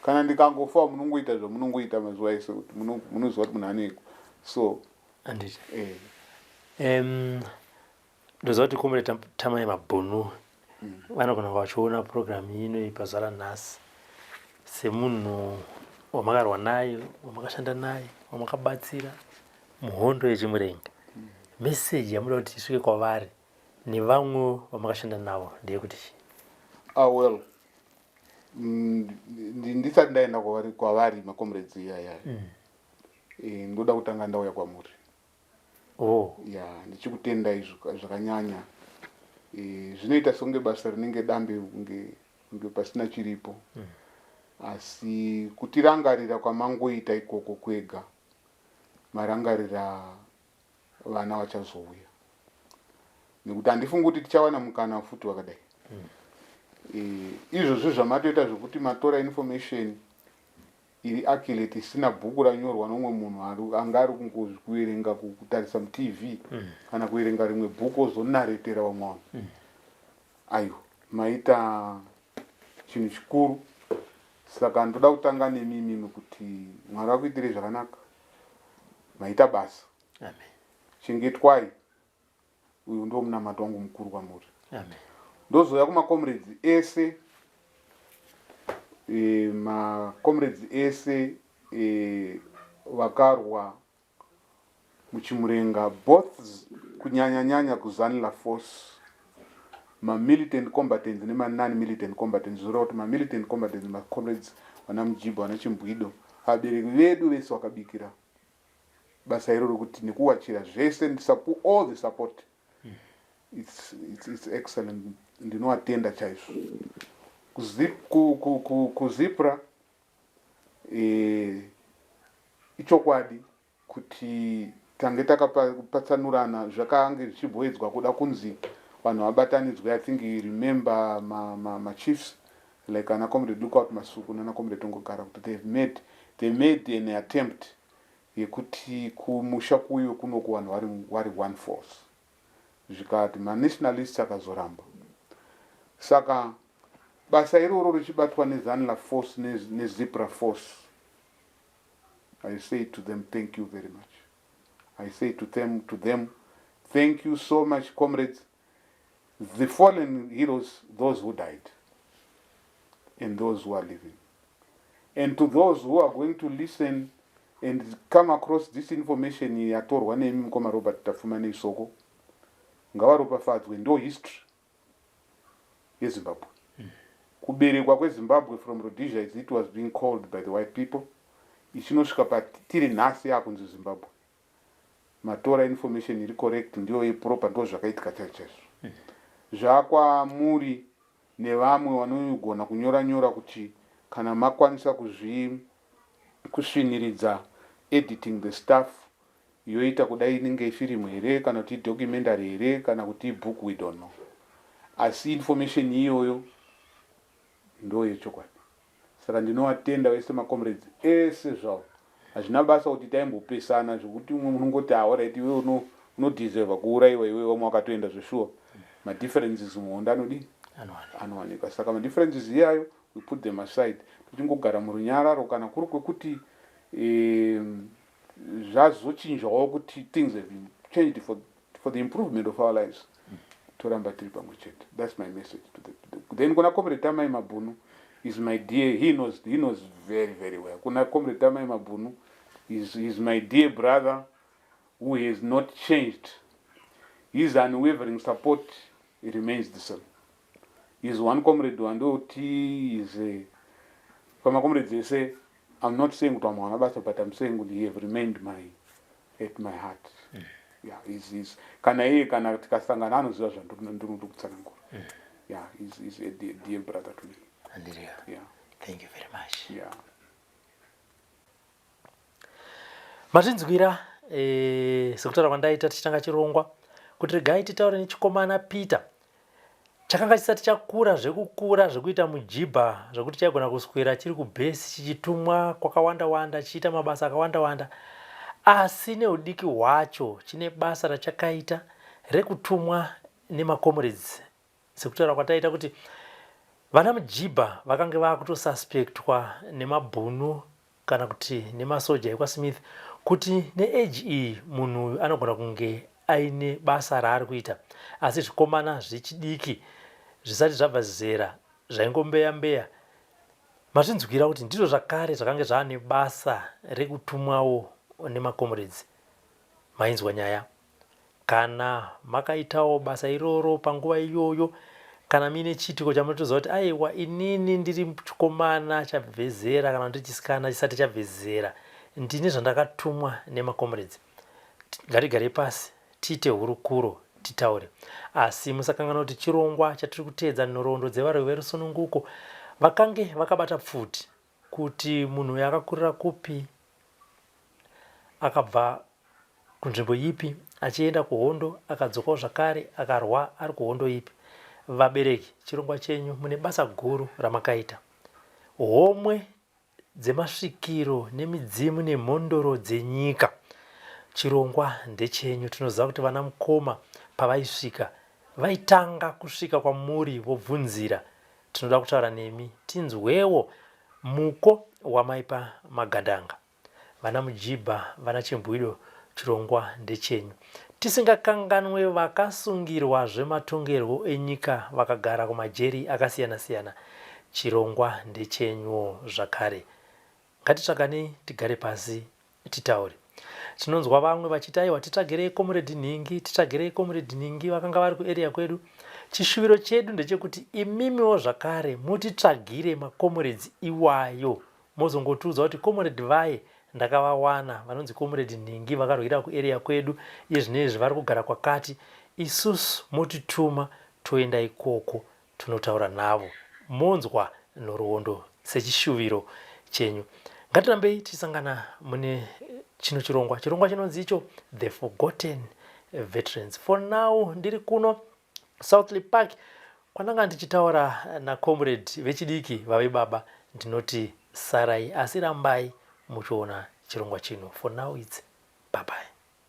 kana ndikangofa munongoita zvamunongoita mazuva ese, kuti munoziva kuti munhu anoiko, so Anditi. Eh. Ndoziva kuti Comrade Tamai Mabhunu vanogona kunge vachiona purogiramu ino pazuva ranhasi. Semunhu wamakarwa naye, wamakashanda naye, wamakabatsira muhondo yeChimurenga, meseji yamuda kuti isvike kwavari nevamwe vamakashanda navo ndeyekuti chii? Ah, well, ndisati ndaenda kwavari macomrades iyaya, ndoda kutanga ndauya kwamuri. Ya, ndichikutendai zvakanyanya. Zvinoita sekunge basa rinenge dambe, kunge pasina chiripo, asi kutirangarira kwamangoita ikoko kwega, marangarira vana vachazouya, nekuti handifungi kuti tichawana mukana futi wakadai. Izvozvo zvamatoita zvekuti matora information iri accurate, isina bhuku ranyorwa nomumwe munhu anga ari kungokuverenga, kutarisa muTV kana kuverenga rimwe bhuku ozonaretera vamwe vanhu, aiwa, maita chinhu chikuru. Saka ndoda kutanga nemi imimi kuti Mwari akuitirei zvakanaka. Maita basa. Amen. Chengetwai. Uyu ndo munamato wangu mukuru kwamuri. Amen. Ndozouya kumacomrades ese, macomrades ese vakarwa muChimurenga, both kunyanyanyanya kuZANLA force, mamilitant combatants nema-non militant combatants. Zvoreva kuti mamilitant combatants, macomrades vana Mujibha, vana Chimbwido, vabereki vedu vese vakabikira basa iroro kuti nekuwachira zvese, all the support, it's excellent. Ndinovatenda chaizvo. KuZIPRA, ichokwadi kuti tange takapatsanurana, zvakange zvichimboedzwa kuda kunzi vanhu vabatanidzwe. I think you remember machiefs like ana Comrade Lookout Masuku nana Comrade Tongogara, kuti they made an attempt yekuti kumusha kuuyiwe kunoku vanhu vari one force, zvikati manationalists akazoramba. Saka basa iroro richibatwa neZANLA force neZIPRA force, I say to them, thank you very much. I say to them, thank you so much, comrades, the fallen heroes, those who died and those who are living, and to those who are going to listen and come across this information yatorwa nemi mukoma Robert Tapfumanei Soko, ngavaropafadzwe. Ndo history yeZimbabwe, kuberekwa kweZimbabwe from Rhodesia, as it was being called by the white people, ichinosvika patiri nhasi yakunzi Zimbabwe. Matora information iri correct, ndiyo yeproper, ndo zvakaitika chaizvo chaizvo. Zvakwamuri nevamwe vanogona kunyora nyora kuti kana makwanisa kuzvi kusviniridza, editing the stuff yoita kudai, inenge ifirimu here kana kuti idocumentary here kana kuti ibook, we don't know, asi information iyoyo ndo yechokwadi. Saka ndinovatenda vese macomrades ese zvavo. Hazvina basa kuti taimbopesana zvekuti umwe munongoti, "Alright, iwe unodeserva kuurayiwa iwe," vamwe wakatoenda zveshuwa. Madifferences muhondo anodii? Anowanikwa. Saka madifferences iyayo, we put them aside, tichingogara murunyararo. Kana kuri kwekuti zvazochinjawo kuti things have been changed for the improvement of our lives, toramba tiri pamwe chete. That's my message to the, then kuna Comrade Tamai Mabhunu is my dear, he knows very very well. Kuna Comrade Tamai Mabhunu is my dear brother who has not changed his unwavering support. He remains the same. He's one comrade wandoti is a pamacomrades ese. I'm not saying kuti vamwe havana basa, but I'm saying kuti he have remained my at my heart. Yeah, he's, kana iye kana tikasangana anoziva zvandiri kutsanangura. Yeah, he's a dear, dear brother to me. Andrea, yeah. Thank you very much. Yeah. Mazvinzwira sekutaura kwandaita tichitanga chirongwa kuti regai titaure nechikomana Peter chakanga chisati chakura zvekukura zvekuita mujibha, zvekuti chaigona kuswera chiri kubhesi chichitumwa kwakawanda wanda, chichiita mabasa akawanda wanda, asi neudiki hwacho chine basa rachakaita rekutumwa nemacomrades. Sekutaura kwataita kuti vana mujibha vakange vakutosuspectwa nemabhunu kana kuti nemasoja ekwaSmith kuti neage iyi munhu uyu anogona kunge aine basa raari kuita, asi zvikomana zvechidiki zvisati zvabva zera zvaingombeya mbeya. Mazvinzwira kuti ndizvo zvakare zvakange zvaane basa rekutumwawo nemacomrades. Mainzwa nyaya. Kana makaitawo basa iroro panguva iyoyo, kana muine chiitiko chamunotoziva kuti aiwa, inini ndiri chikomana chabve zera kana ndiri chisikana chisati chabve zera, ndine zvandakatumwa nemacomrades, ngatigarei pasi tiite hurukuro, titaure. Asi musakanganwa kuti chirongwa chatiri kuteedza nhoroondo dzevarwi verusununguko vakange vakabata pfuti, kuti munhu uyu akakurira kupi, akabva kunzvimbo ipi achienda kuhondo, akadzokawo zvakare akarwa ari kuhondo ipi. Vabereki, chirongwa chenyu mune basa guru ramakaita. Homwe dzemasvikiro nemidzimu nemhondoro dzenyika, chirongwa ndechenyu. Tinoziva kuti vana mukoma pavaisvika vaitanga kusvika kwamuri vobvunzira. Tinoda kutaura nemi tinzwewo muko wamaipa magandanga. Vana Mujibha, vana Chimbwido, chirongwa ndechenyu. Tisingakanganwe vakasungirwa zvematongerwo enyika vakagara kumajeri akasiyana-siyana, chirongwa ndechenyu zvakare. Ngatitsvaganei tigare pasi titaure. Tinonzwa vamwe vachiti aiwa, titsvagirei Comrade nhingi, titsvagirei Comrade nhingi, vakanga vari kuarea kwedu. Chishuviro chedu ndechekuti imimiwo zvakare mutitsvagire macomrades iwayo, mozongotiudza kuti comrade vaye ndakavawana, vanonzi Comrade nhingi, vakarwira kuarea kwedu, iye zvinezvi vari kugara kwakati. Isusu motituma toenda ikoko tonotaura navo, monzwa nhoroondo sechishuviro chenyu. Ngatirambei tichisangana mune chino chirongwa, chirongwa chinonzi icho The Forgotten Veterans. For now ndiri kuno Southley Park kwandanga ndichitaura nacomrade vechidiki vave baba. Ndinoti sarai, asi rambai muchiona chirongwa chino. For now it's bye bye.